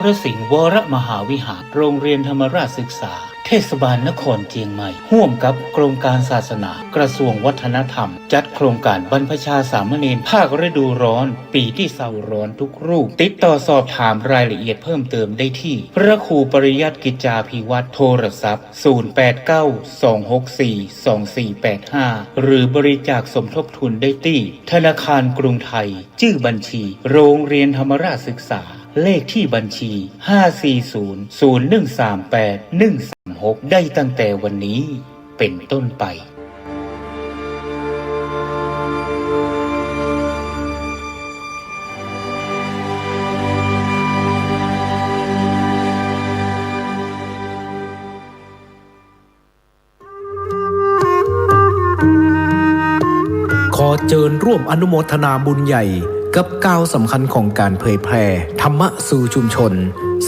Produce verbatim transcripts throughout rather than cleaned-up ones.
พระสิงห์วรมหาวิหาร โรงเรียนธรรมราชศึกษา เทศบาลนครเจียงใหม่ ฮ่วมกับกรมก๋านศาสนา กระทรวงวัฒนธรรม จัดโครงก๋านบรรพชาสามเณรภาคฤดูร้อน ปี๋ตี้เซาร้อนทุกรูป ติดต่อสอบถามรายละเอียดเพิ่มเติมได้ตี้ พระครูปริยัติกิจจาภิวัฒน์ โทรศัพท์ ศูนย์แปดเก้า สองหกสี่ สองสี่แปดห้า หรือบริจาคสมทบทุนได้ตี้ ธนาคารกรุงไทย จื้อบัญชี โรงเรียนธรรมราชศึกษา เลขตี้บัญชี ห้าสี่ศูนย์ ศูนย์หนึ่งสามแปด หนึ่งสามหก ได้ตั้งแต่วันนี้เป๋นต้นไป ขอเจิญร่วมอนุโมทนาบุญใหญ่กับก้าวสำคัญของก๋านเผยแผ่ธรรมะสู่ชุมชน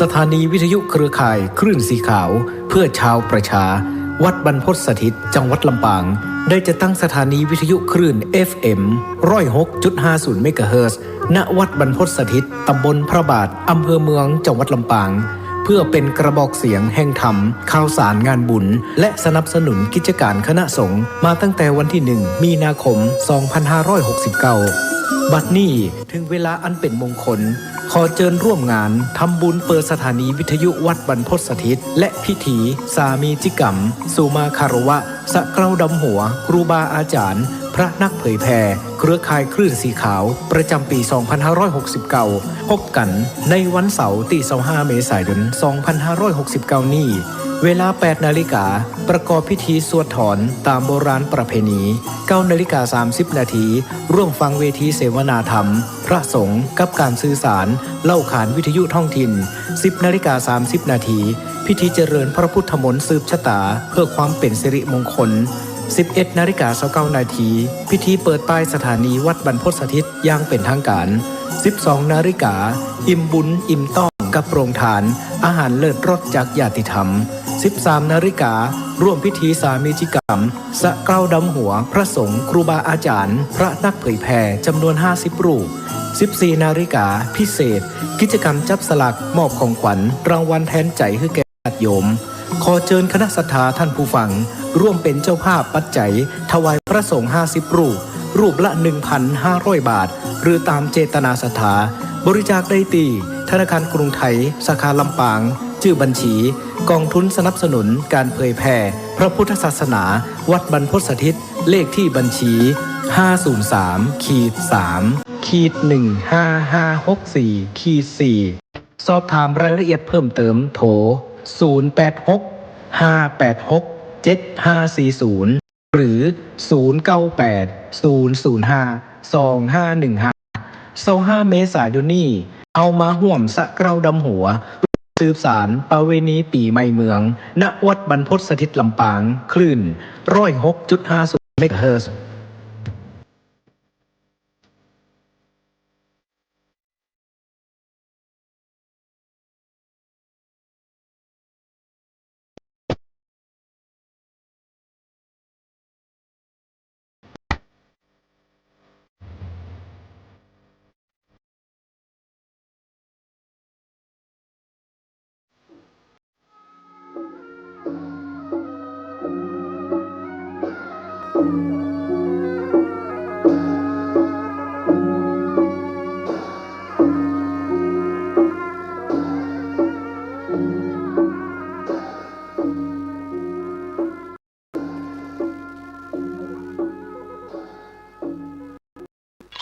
สถานีวิทยุเครือข่ายคลื่นสีขาวเพื่อชาวประชา วัดบรรพตสถิต จังหวัดลำปาง ได้จัดตั้งสถานีวิทยุคลื่น เอฟเอ็ม ร้อยหกจุดห้าศูนย์ เมกะเฮิรตซ์ ณ วัดบรรพตสถิต ตำบลพระบาท อำเภอเมือง จังหวัดลำปาง เพื่อเป๋นกระบอกเสียงแห่งธรรม ข่าวสารงานบุญ และสนับสนุนกิจก๋านคณะสงฆ์มาตั้งแต่วันตี้หนึ่ง มีนาคม สองพันห้าร้อยหกสิบเก้า บัดนี้เถิงเวลาอันเป๋นมงคล ขอเจิญร่วมงานทำบุญเปิดสถานีวิทยุวัดบรรพตสถิต และพิธีสามีจิกรรม สุมาคารวะ สะเกล้าดำหัวครูบาอาจ๋ารย์ พระนักเผยแผ่เครือข่ายคลื่นสีขาว ประจ๋ำปี๋ สองพันห้าร้อยหกสิบเก้า พบกั๋นในวันเสาร์ตี้ ซาวห้า เมษายน สองพันห้าร้อยหกสิบเก้า นี้ เวลา แปดนาฬิกา ประกอบพิธีสวดถอนต๋ามโบราณประเพณี เก้านาฬิกา สามสิบนาที ร่วมฟังเวทีเสวนาธรรม พระสงฆ์กับก๋านสื่อสาร เล่าขานวิทยุท้องถิ่น สิบนาฬิกา สามสิบนาที พิธีเจริญพระพุทธมนต์สืบชะตาเพื่อความเป๋นสิริมงคล สิบเอ็ดนาฬิกา ซาวเก้านาที พิธีเปิดป้ายสถานีวัดบรรพตสถิตอย่างเป๋นทางก๋าน สิบสองนาฬิกา อิ่มบุญอิ่มต้องกับโรงทาน อาหารเลิศรสจากญาติธรรม สิบสามนาฬิกา ร่วมพิธีสามีจิกรรม สะเกล้าดำหัวพระสงฆ์ครูบาอาจ๋ารย์ พระนักเผยแผ่จ๋ำนวน ห้าสิบรูป สิบสี่นาฬิกา พิเศษ กิจกรรมจับสลากมอบของขวัญรางวัลแทนใจ๋หื้อแก่ญาติโยม ขอเจิญคณะศรัทธาท่านผู้ฟัง ร่วมเป๋นเจ้าภาพปัจจัยถวายพระสงฆ์ ห้าสิบรูป รูปละ หนึ่งพันห้าร้อยบาท หรือต๋ามเจตนาศรัทธา บริจาคได้ตี้ธนาคารกรุงไทย สาขาลำปาง จื้อบัญชี ก๋องทุนสนับสนุนก๋านเผยแผ่พระพุทธศาสนา วัดบรรพตสถิต เลขตี้บัญชี ห้าศูนย์สาม ขีด สาม ขีด หนึ่งห้าห้าหกสี่ ขีด สี่ สอบถามรายละเอียดเพิ่มเติมโทร ศูนย์แปดหก ห้าแปดหก เจ็ดห้าสี่ศูนย์ หรือ ศูนย์เก้าแปด ศูนย์ศูนย์ห้า สองห้าหนึ่งห้า ซาวห้าเมษายนนี้ เฮามาฮ่วมสะเกล้าดำหัว สืบสานประเวณีปี๋ใหม่เมือง ณ วัดบรรพตสถิตลำปาง คลื่น ร้อยหกจุดห้าศูนย์ เมกะเฮิรตซ์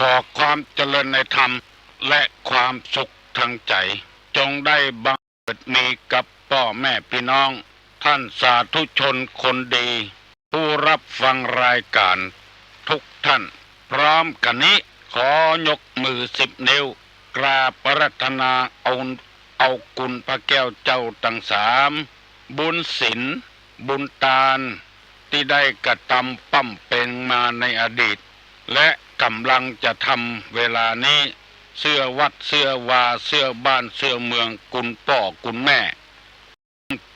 ขอความเจริญในธรรมและความสุขทางใจ จงได้บังเกิดมีกับป้อแม่ปี้น้อง ท่านสาธุชนคนดี ผู้รับฟังรายก๋านทุกท่าน พร้อมกั๋นนี้ ขอยกมือสิบนิ้ว กราบอาราธนาเอา เอาคุณพระแก้วเจ้าตังสาม บุญศีล บุญตาน ตี้ได้กระตำบำเพ็ญมาในอดีต และก๋ำลังจะทำเวลานี้ เสื้อวัด เสื้อวา เสื้อบ้าน เสื้อเมือง คุณป้อ คุณแม่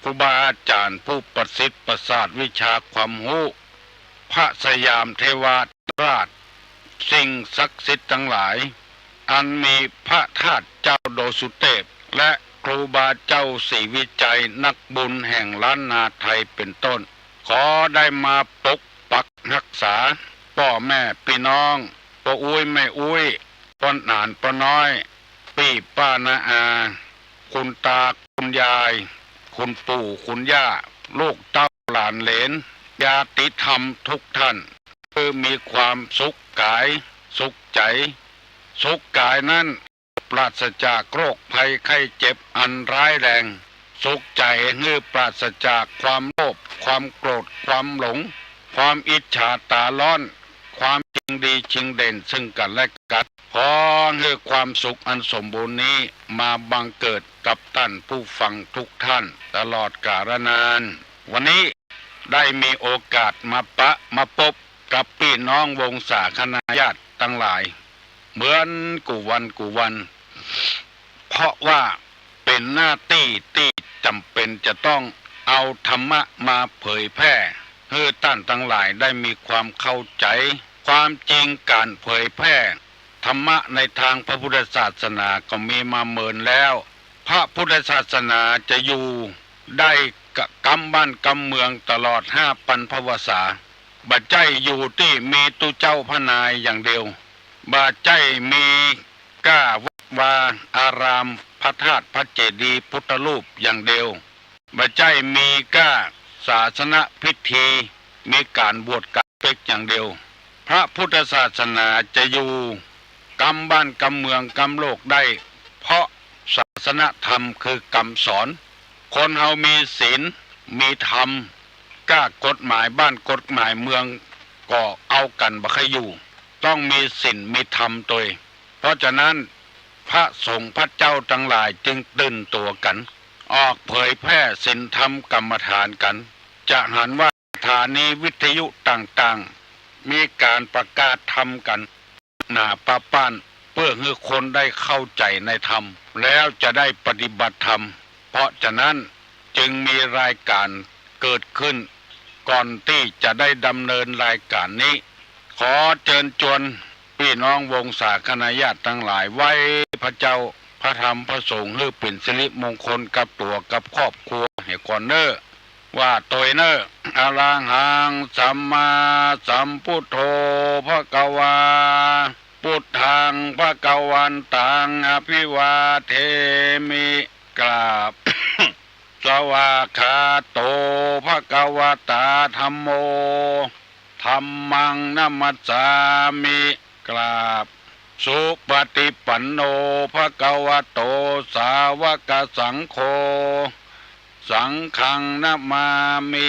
ครูบาอาจ๋ารย์ผู้ประสิทธิ์ประสาทวิชาความฮู้ พระสยามเทวาธิราช สิ่งศักดิ์สิทธิ์ตังหลาย อันมีพระธาตุเจ้าดอยสุเทพ และ ครูบาเจ้าศรีวิชัย นักบุญแห่งล้านนาไทยเป็นต้น ขอได้มาปกปักฮักษาป้อแม่ปี้น้อง ป้ออุ๊ยแม่อุ๊ย ป้อหนานป้อน้อย ปี้ป้าน้าอา คุณตาคุณยาย คุณปู่คุณย่า ลูกเต้าหลานเหลน ญาติธรรมทุกท่าน คือมีความสุขกาย สุขใจ๋ สุขกายนั้น ปราศจากโรคภัยไข้เจ็บอันร้ายแรง สุขใจ๋หื้อปราศจากความโลภ ความโกรธ ความหลง ความอิจฉาต๋าร้อน ความชิงดีชิงเด่นซึ่งกั๋นและกั๋น ขอหื้อความสุขอันสมบูรณ์นี้มาบังเกิดกับต้านผู้ฟังทุกท่านตลอดกาลนาน วันนี้ได้มีโอกาสมาปะมาปบกับปี้น้องวงศาคณาญาติตังหลาย เหมือนกู้วันกู้วัน เพราะว่าเป๋นหน้าตี้ตี้จ๋ำเป๋นจะต้องเอาธรรมะมาเผยแพร่ หื้อต้านตังหลายได้มีความเข้าใจ๋ ความจริงก๋านเผยแพร่ธรรมะในตางพระพุทธศาสนาก็มีมาเมินแล้ว พระพุทธศาสนาจะอยู่ได้กำบ้านกำเมืองตลอดห้าปันภวสา บ่ใจ้อยู่ตี้มีตุ๊เจ้าพระนายอย่างเดียว บ่ใจ้มีก้าวัดวาอาราม พระธาตุพระเจดีย์พุทธรูปอย่างเดียว บ่ใจ้มีก้าศาสนพิธี มีก๋านบวชก๋านเป๊กอย่างเดียว พระพุทธศาสนาจะอยู่กำบ้านกำเมืองกำโลกได้ เพราะศาสนธรรมคือกำสอน คนเฮามีศีล มีธรรม ก้ากฎหมายบ้านกฎหมายเมืองก็เอากั๋นบ่ใค่อยู่ ต้องมีศีลมีธรรมตวย เพราะฉะนั้น พระสงฆ์พระเจ้าตังหลายจึงตื่นตั๋วกั๋น ออกเผยแพร่ศีลธรรมกรรมฐานกั๋น จะหันว่าสถานีวิทยุต่างๆ มีก๋านประกาศธรรมกั๋น หนาปะป้าน เปื้อหื้อคนได้เข้าใจ๋ในธรรม แล้วจะได้ปฏิบัติธรรม เพราะฉะนั้นจึงมีรายก๋านเกิดขึ้น ก่อนตี้จะได้ดำเนินรายก๋านนี้ ขอเจิญจวนปี้น้องวงศาคณาญาติตังหลาย ไหว้พระเจ้า พระธรรม พระสงฆ์ หื้อเป๋นสิริมงคลกับตั๋วกับครอบครัวเหียก่อนเน่อ ว่าตวยเน่อ อะระหังสัมมาสัมพุทโธภะคะวา พุทธังภะคะวันตังอะภิวาเทมิ กราบ สวากขาโตภะคะวะตาธัมโม ธัมมังนะมัสสามิ กราบ สุปฏิปันโนภะคะวะโตสาวกสังโฆ สังฆังนะมามิ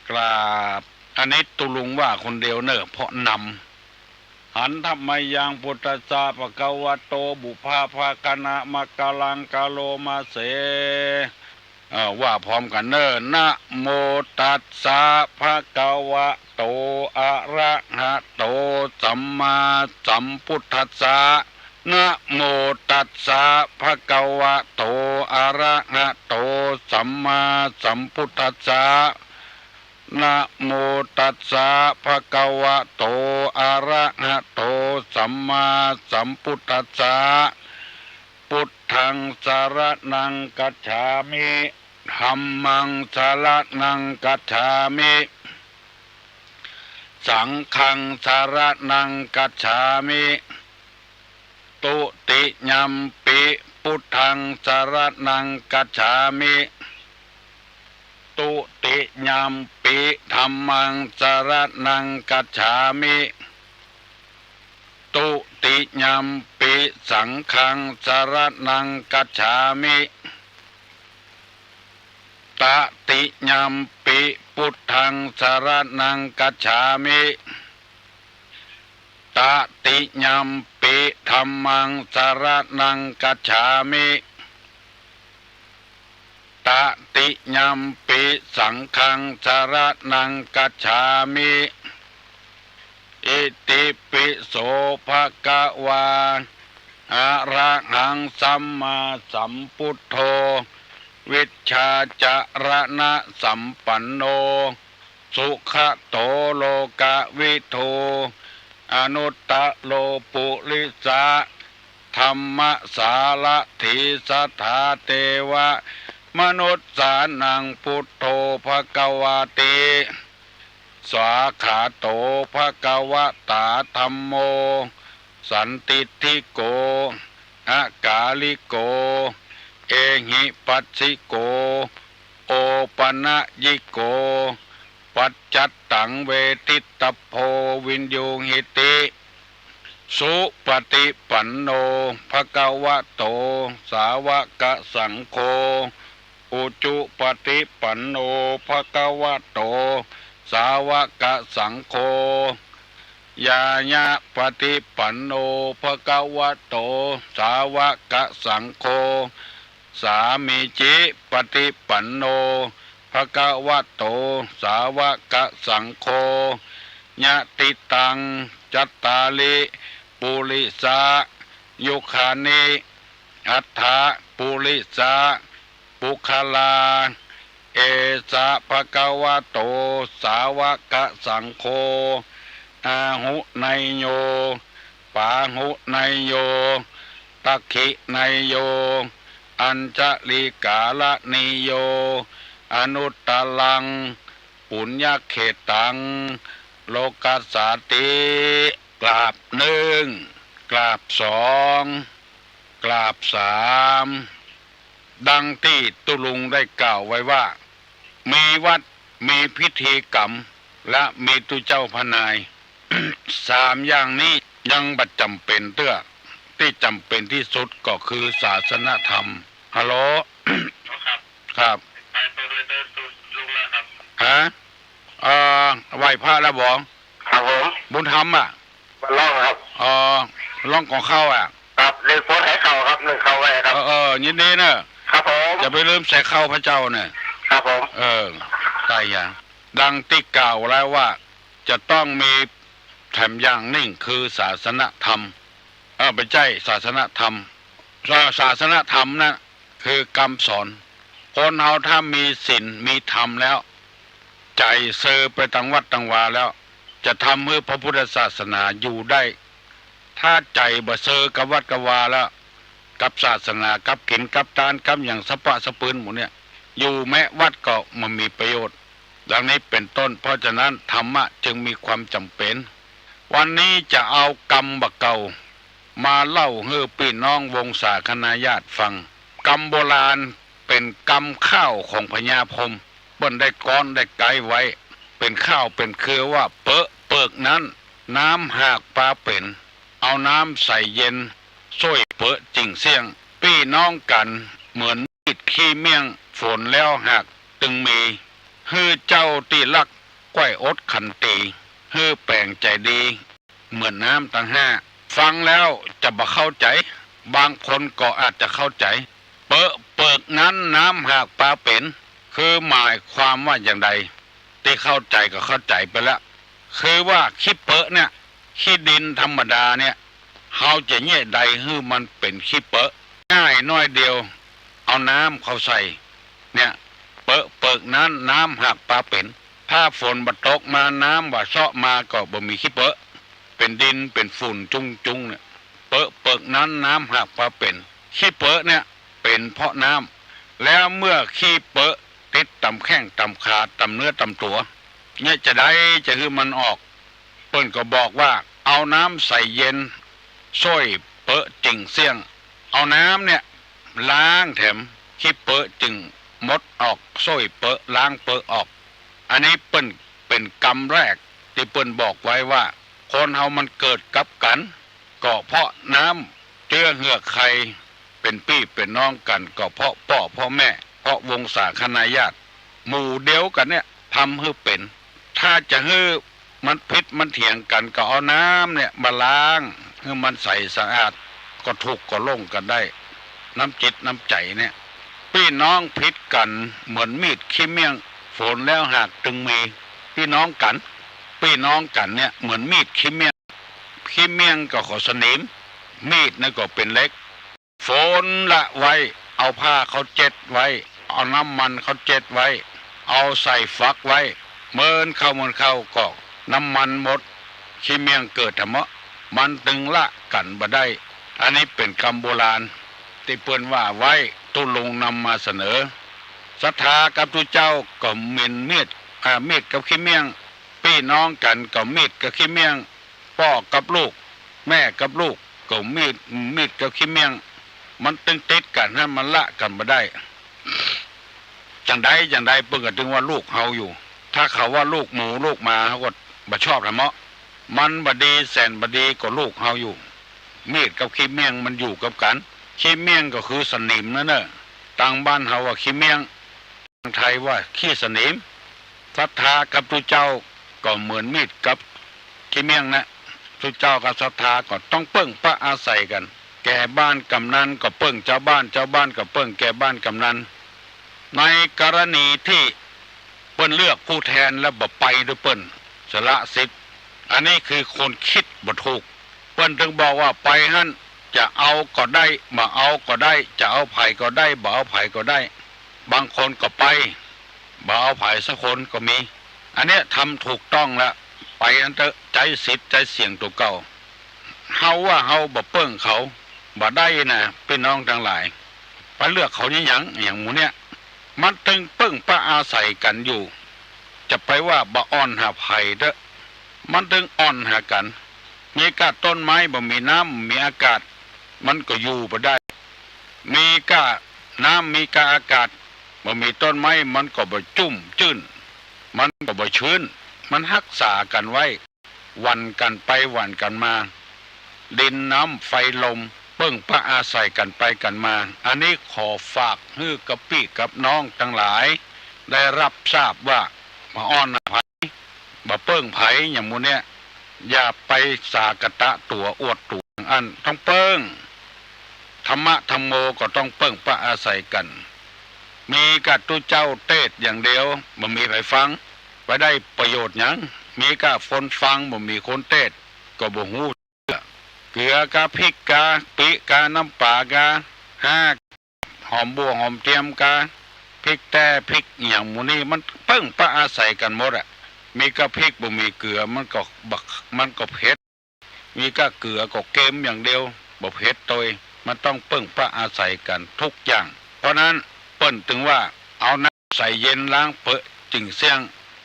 กราบ อันนี้ตุ๊ลุงว่าคนเดียวเน่อ เพราะนำ หันทะมะยังพุทธัสสะภะคะวะโต ปุพพะภะคะนะมะกะลังกะโลมาเส เอ่อ ว่าพร้อมกั๋นเน่อ นะโมตัสสะภะคะวะโต อะระหะโต สัมมาสัมพุทธัสสะ นะโมตัสสะภะคะวะโต อะระหะโต สัมมาสัมพุทธัสสะ นะโมตัสสะภะคะวะโต อะระหะโต สัมมาสัมพุทธัสสะ พุทธังสะระณังคัจฉามิ ธัมมังสะระณังคัจฉามิ สังฆังสะระณังคัจฉามิ ตุติยัมปิ พุทธังสะระณังคัจฉามิ ตุติยัมปิ ธัมมังสะระณังคัจฉามิ ตุติยัมปิ สังฆังสะระณังคัจฉามิ ตติยัมปิ พุทธังสะระณังคัจฉามิ ตติยัมปิ ธัมมังสะระณังคัจฉามิ ตติยัมปิ สังฆังสะระณังคัจฉามิ อิติปิโสภะคะวา อะระหังสัมมาสัมพุทโธ วิชชาจะระณะสัมปันโน สุขะโตโลกะวิทู อนุตตะโรปุริสะ ธัมมสารถี สัทธา เตวะ มนุสสานัง พุทโธ ภะคะวาติ สวาขาโต ภะคะวะตา ธัมโม สันทิฏฐิโก อะกาลิโก เอหิปัสสิโก โอปะนะยิโก ปัจจัตตัง เวทิตตะโพ วินยูหิติ สุปฏิปันโน ภะคะวะโต สาวะกะสังโฆ อุจุปฏิปันโน ภะคะวะโต สาวะกะสังโฆ ญาญะปฏิปันโน ภะคะวะโต สาวะกะสังโฆ สามีจิปฏิปันโน ภะคะวะโต สาวะกะสังโฆ ยะติตัง จัตตาริ ปุริสา ยุคานิ อัตถะ ปุริสา ปุคคลา เอสะ ภะคะวะโต สาวะกะสังโฆ อาหุเนยโย ปาหุเนยโย ตักขิเนยโย อัญชลีกาละนีโย อนุตตรัง ปุญญเขตตัง โลกัสสาติ กราบหนึ่ง กราบสอง กราบสาม ดังตี้ตุ๊ลุงได้กล่าวไว้ว่า มีวัตร มีพิธีกรรม และมีตุ๊เจ้าพระนาย สามอย่างนี้ยังบ่จ๋ำเป๋นเตื้อ ตี้จ๋ำเป๋นตี้สุดก็คือศาสนธรรม ฮัลโหล ครับ ครับ ไป ไป ไป ไป ลุงแล้วครับ ฮะ เอ่อ ไหว้พระแล้วบ่ ครับผม บุญธรรมอะ บ่าล่องครับ อ๋อ ล่องก่อเข้าอะ ครับ นึ่งโพสต์ให้เข้าครับ นึ่งเข้าไว้ครับ เออ เออ ยินดีเน่อ ครับผม อย่าไปลืมใส่เข้าพระเจ้าเน่อ ครับผม เออ ใต้อย่าง ดังตี้กล่าวแล้วว่า จะต้องมีแถมอย่างนึ่งคือศาสนธรรม เออ บ่ใจ้ศาสนธรรม ศา ศาสนธรรมนะ คือกำสอน คนเฮาถ้ามีศีล มีธรรมแล้ว ใจ๋เซอไปตังวัดตังวาแล้ว จะทำหื้อพระพุทธศาสนาอยู่ได้ ถ้าใจ๋บ่เซอกับวัดกับวาแล้ว กับศาสนา กับกิ๋น กับตาน กับหยังสะปะสะปืนหมู่เนี่ย อยู่แม้วัดก็บ่มีประโยชน์ ดังนี้เป๋นต้น เพราะฉะนั้นธรรมะจึงมีความจ๋ำเป๋น วันนี้จะเอากำบ่าเก่า มาเล่าหื้อปี้น้องวงศาคณาญาติฟัง กำโบราณเป๋นกำข้าวของพญาพรหม เปิ้นได้ก๊อนได้ไก๊ไว้ เป๋นข้าวเป๋นเครือว่า เปอะเปิกนั้น น้ำหากปาเป๋น เอาน้ำใส่เย็น ซ่วยเปอะจิ่งเสี้ยง ปี้น้องกั๋นเหมือนมีดขี้เมี่ยง ฝนแล้วหากตึงมี หื้อเจ้าตี้ฮัก ก้อยอดขันตี หื้อแป๋งใจ๋ดี เหมือนน้ำตังห้า ฟังแล้วจะบ่เข้าใจ๋ บางคนก็อาจจะเข้าใจ๋ เปอะเปิกนั้นน้ำหากปาเป๋น คือหมายความว่าอย่างใด ตี้เข้าใจ๋ก็เข้าใจ๋ไปละ คือว่าขี้เปอะเนี่ย ขี้ดินธรรมดาเนี่ย เฮาจะเยียะใดหื้อมันเป๋นขี้เปอะ ง่ายน้อยเดียว เอาน้ำเข้าใส่ เนี่ย เปอะเปิกนั้นน้ำหากปาเป๋น ถ้าฝนบ่ตกมา น้ำบ่าเซาะมาก็บ่มีขี้เปอะ เป๋นดินเป๋นฝุ่นจุ้งๆ เนี่ย เปอะเปิกนั้นน้ำหากปาเป๋น ขี้เปอะเนี่ยเป๋นเพราะน้ำ แล้วเมื่อขี้เปอะติดต๋ามแข้งต๋ามขาต๋ามเนื้อต๋ามตั๋ว เนี่ยจะใดจะหื้อมันออก เปิ้นก็บอกว่าเอาน้ำใส่เย็น ซ่วยเปอะจิ่งเสี้ยง เอาน้ำเนี่ยล้างแถม ขี้เปอะจึงหมดออก ซ่วยเปอะล้างเปอะออก อันนี้เปิ้นเป๋นกำแรกตี้เปิ้นบอกไว้ว่า คนเฮามันเกิดกับกั๋น ก็เพราะน้ำ เจื้อเฮือกไข เป๋นปี้เป๋นน้องกั๋น ก็เพราะป้อเพราะแม่ เพราะวงศาคณาญาติ หมู่เดียวกั๋นเนี่ย ทำหื้อเป๋น ถ้าจะหื้อมันผิดมันเถียงกั๋น ก็เอาน้ำเนี่ยมาล้างหื้อมันใสสะอาด ก็ทุกข์ก็ล่งกั๋นได้ น้ำจิตน้ำใจ๋เนี่ย ปี้น้องผิดกั๋นเหมือนมีดขี้เมี่ยง ฝนแล้วหากตึงมี ปี้น้องกั๋น ปี้น้องกั๋นเนี่ยเหมือนมีดขี้เมี่ยง ขี้เมี่ยงก็ขอสนิม มีดนั่นก็เป๋นเหล็ก ฝนละไว้ เอาผ้าเขาเจ็ดไว้ เอาน้ำมันเขาเจ็ดไว้ เอาใส่ฝักไว้ เมินเข้าเมินเข้าก็น้ำมันหมด ขี้เมี่ยงเกิดแถมเมาะ มันตึงละกั๋นบ่ได้ อันนี้เป๋นกำโบราณตี้เปิ้นว่าไว้ ตุ๊ลุงนำมาเสนอ ศรัทธากับตุ๊เจ้าก็เหมือนมีด อ่า มีดกับขี้เมี้ยง ปี้น้องกั๋นก็มีดกับขี้เมี้ยง ป้อกับลูก แม่กับลูกก็มีด มีดกับขี้เมี้ยง มันตึงติดกั๋น หั้นมันละกั๋นบ่ได้ จั่งใดจั่งใดเปิ้นก็ตึงว่าลูกเฮาอยู่ ถ้าเขาว่าลูกหมูลูกหมา เฮาก็บ่ชอบแหละเมาะ มันบ่ดีแสนบ่ดีก็ลูกเฮาอยู่ มีดกับขี้เมี้ยงมันอยู่กับกั๋น ขี้เมี้ยงก็คือสนิมนั่นเน่อ ตางบ้านเฮาว่าขี้เมี้ยง ตางไทยว่าขี้สนิม ศรัทธากับตุ๊เจ้าก็เหมือนมีดกับขี้เมี้ยงนะ ตุ๊เจ้ากับศรัทธาก็ต้องเปิ้งปะอาศัยกั๋น แก่บ้านกำนันก็เปิ้งจาวบ้าน จาวบ้านก็เปิ้งแก่บ้านกำนัน ในกรณีตี้เปิ้นเลือกผู้แทนแล้วบ่ไปด้วย เปิ้นสละสิทธิ์ อันนี้คือคนกึ๊ดบ่ถูก เปิ้นตึงบอกว่าไปหั้น จะเอาก็ได้ บ่เอาก็ได้ จะเอาใผก็ได้ บ่เอาใผก็ได้ บางคนก็ไป บ่เอาใผสักคนก็มี อันเนี้ยทำถูกต้องแล้ว ไปหั้นเต๊อะ ใจ๊สิทธิ์ใจ๊เสียงตั๋วเก่า เฮาว่าเฮาบ่เปิ้งเขา บ่ได้นะ ปี้น้องตังหลาย ไปเลือกเขาเนี่ยหยัง อย่างหมู่เนี้ย มันตึงเปิ้งปะอาศัยกั๋นอยู่ จะไปว่าบ่อ่อนหาใผเต๊อะ มันตึงอ่อนหากั๋น มีก้าต้นไม้บ่มีน้ำ บ่มีอากาศ มันก็อยู่บ่ได้ มีก้าน้ำ มีก้าอากาศ บ่มีต้นไม้ มันก็บ่จุ่มจื้น มันก็บ่ชื้น มันฮักษากั๋นไว้ หวั่นกั๋นไปหวั่นกั๋นมา ดินน้ำไฟลม เปิ้งปะอาศัยกั๋นไปกั๋นมา อันนี้ขอฝากหื้อกับปี้กับน้องตังหลาย ได้ฮับทราบว่า บ่อ่อนหาใผ บ่เปิ้งใผ อย่างหมู่เนี้ย อย่าไปสากะตะตั๋วอวดตั๋วอั้น ต้องเปิ้ง ธรรมะธัมโมก็ต้องเปิ้งปะอาศัยกั๋น มีก้าตุ๊เจ้าเตสน์อย่างเดียว บ่มีใผฟัง ไปได้ประโยชน์หยัง มีก้าคนฟัง บ่มีคนเตสน์ ก็บ่ฮู้เจื้อ เกือกา พริกกา ปิกา น้ำป๋ากา ฮากา หอมบั้วหอมเตียมกา พริกแต๊ พริกอะหยังหมู่นี้ มันเปิ้งปะอาศัยกั๋นหมดอะ มีก้าพริกบ่มีเกือ มันก็บ่ มันก็เผ็ด มีก้าเกือก็เก็มอย่างเดียว บ่เผ็ดตวย มันต้องเปิ้งปะอาศัยกั๋นทุกอย่าง เพราะนั้นเปิ้นตึงว่า เอาน้ำใสเย็นล้างเปอะจึ่งเสี้ยง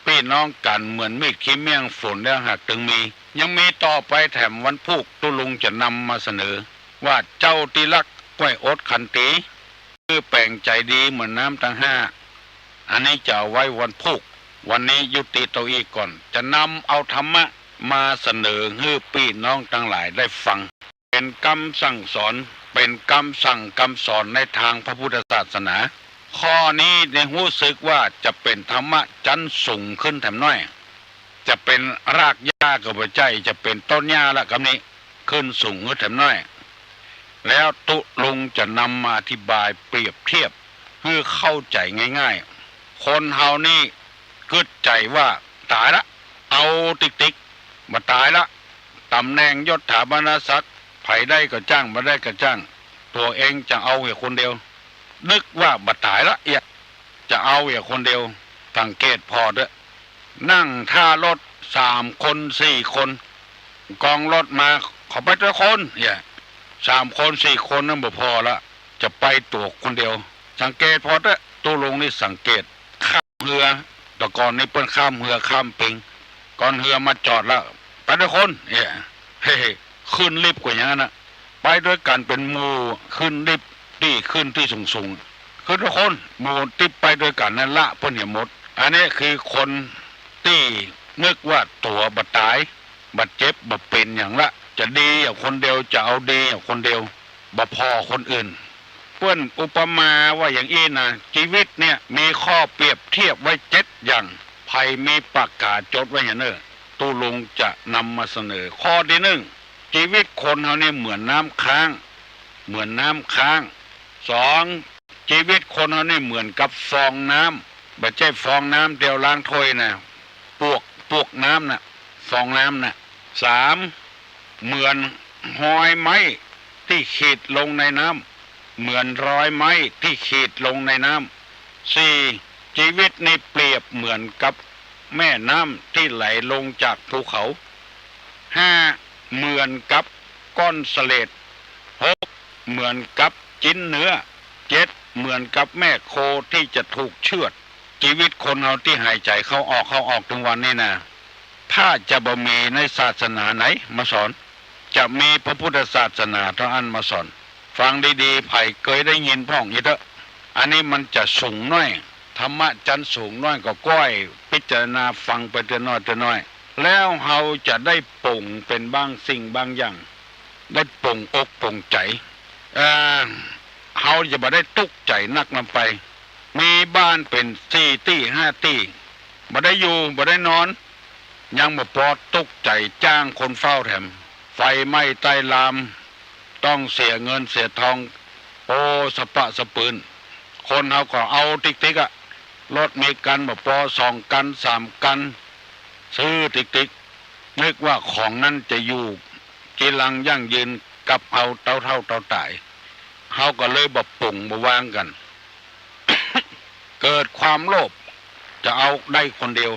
ปี้น้องกั๋นเหมือนมีดขี้เมี้ยง ฝนแล้วหากตึงมี ยังมีต่อไปแถมวันพูก ตุ๊ลุงจะนำมาเสนอ ว่าเจ้าตี้ฮักก้วยอดขันตี คือแป๋งใจ๋ดีเหมือนน้ำตังห้า อันนี้จะเอาไว้วันพูก วันนี้ยุติเต้าอี้ก่อน จะนำเอาธรรมะมาเสนอหื้อปี้น้องตังหลายได้ฟัง เป๋นกำสั่งสอน เป๋นกำสั่งกำสอนในตางพระพุทธศาสนา ข้อนี้เนี่ยฮู้สึกว่าจะเป๋นธรรมะจั้นสูงขึ้นแถมน้อย จะเป๋นรากหญ้าก็บ่ใจ้ จะเป๋นต้นหญ้าละกำนี้ ขึ้นสูงขึ้นแถมน้อย แล้วตุ๊ลุงจะนำมาอธิบายเปรียบเทียบหื้อเข้าใจ๋ง่ายๆ คนเฮานี่กึ๊ดใจ๋ว่าต๋ายละ เอาติ๊กๆ บ่ต๋ายละ ต๋ำแหน่งยศถาบรรณาศักดิ์ ใผได้ก็จ้าง บ่ได้ก็จ้าง ตั๋วเองจะเอาเหียคนเดียว นึกว่าบ่ต๋ายละเอียด จะเอาเหียคนเดียว สังเกตผ่อเต๊อะ นั่งท่ารถสามคนสี่คน กองรถมา ขอไปตวยคน เนี่ย สามคนสี่คนนั้นบ่ผ่อละ จะไปตั๋วคนเดียว สังเกตผ่อเต๊อะ ตุ๊ลุงนี่สังเกต ข้ามเฮือ แต่ก่อนนี้เปิ้นข้ามเฮือข้ามปิง ก่อนเฮือมาจอดละ ไปตวยคน เนี่ย เฮ้ ขึ้นลิฟต์กว่าอย่างนั้นนะ ไปตวยกั๋นเป๋นหมู่ ขึ้นลิฟต์ตี้ขึ้นตี้สูงๆ ขึ้นตวยคน หมู่ตี้ไปตวยกั๋นนั้นละเปิ้นเหียหมด อันนี้คือคนตี้นึกว่าตั๋วบ่ต๋าย บ่เจ็บ บ่เป๋นหยังละ จะดีอย่างคนเดียว จะเอาดีอย่างคนเดียว บ่ผ่อคนอื่น เปิ้นอุปมาว่าอย่างอี้นะ จีวิตเนี่ยมีข้อเปรียบเทียบไว้เจ็ดอย่าง ใผมีปากก๋าจดไว้เหียเน่อ ตุ๊ลุงจะนำมาเสนอ ข้อตี้นึ่ง จีวิตคนเฮานี่เหมือนน้ำค้าง เหมือนน้ำค้าง สอง จีวิตคนเฮานี่เหมือนกับฟองน้ำ บ่ใจ้ฟองน้ำเตียวล้างถ้วยนะ ปวก ปวกน้ำน่ะ ฟองน้ำน่ะ สาม เหมือนฮอยไม้ตี้ขีดลงในน้ำ เหมือนฮอยไม้ตี้ขีดลงในน้ำ สี่ จีวิตนี่เปรียบเหมือนกับแม่น้ำตี้ไหลลงจากภูเขา ห้า เหมือนกับก้อนสะเลด หก เหมือนกับจิ๊นเนื้อ เจ็ด เหมือนกับแม่โคตี้จะถูกเฉือด จีวิตคนเฮาตี้หายใจ๋เข้าออก เข้าออกตึงวันนี้นะ ถ้าจะบ่มีในศาสนาไหนมาสอน จะมีพระพุทธศาสนาเต้าอั้นมาสอน ฟังดีๆ ใผเกยได้ยินพ่องอีเต๊อะ อันนี้มันจะสูงน้อย ธรรมะจั้นสูงน้อยก็ก้อย พิจารณาฟังไปเตื้อน้อยเตื้อน้อย แล้วเฮาจะได้ป๋งเป๋นบางสิ่งบางอย่าง ได้ป๋งอกป๋งใจ๋ เอ่อ เฮาจะบ่ได้ตุ๊กใจ๋นักนำไป มีบ้านเป๋นสี่ตี้ห้าตี้ บ่ได้อยู่ บ่ได้นอน ยังบ่ปอตุ๊กใจ๋จ้างคนเฝ้าแถม ไฟไหม้ใต้ลาม ต้องเสียเงินเสียทอง โอ้ สะปะสะปืน คนเฮาก็เอาติ๊กๆ อะ รถมีกั๋นบ่ปอ สองกั๋น สามกั๋น ซื้อติ๊กๆ นึกว่าของนั้นจะอยู่จีรังยั่งยืนกับเฮาเต้าเฒ่าเต้าต๋าย เฮาก็เลยบ่ป๋งบ่วางกั๋น เกิดความโลภ จะเอาได้คนเดียว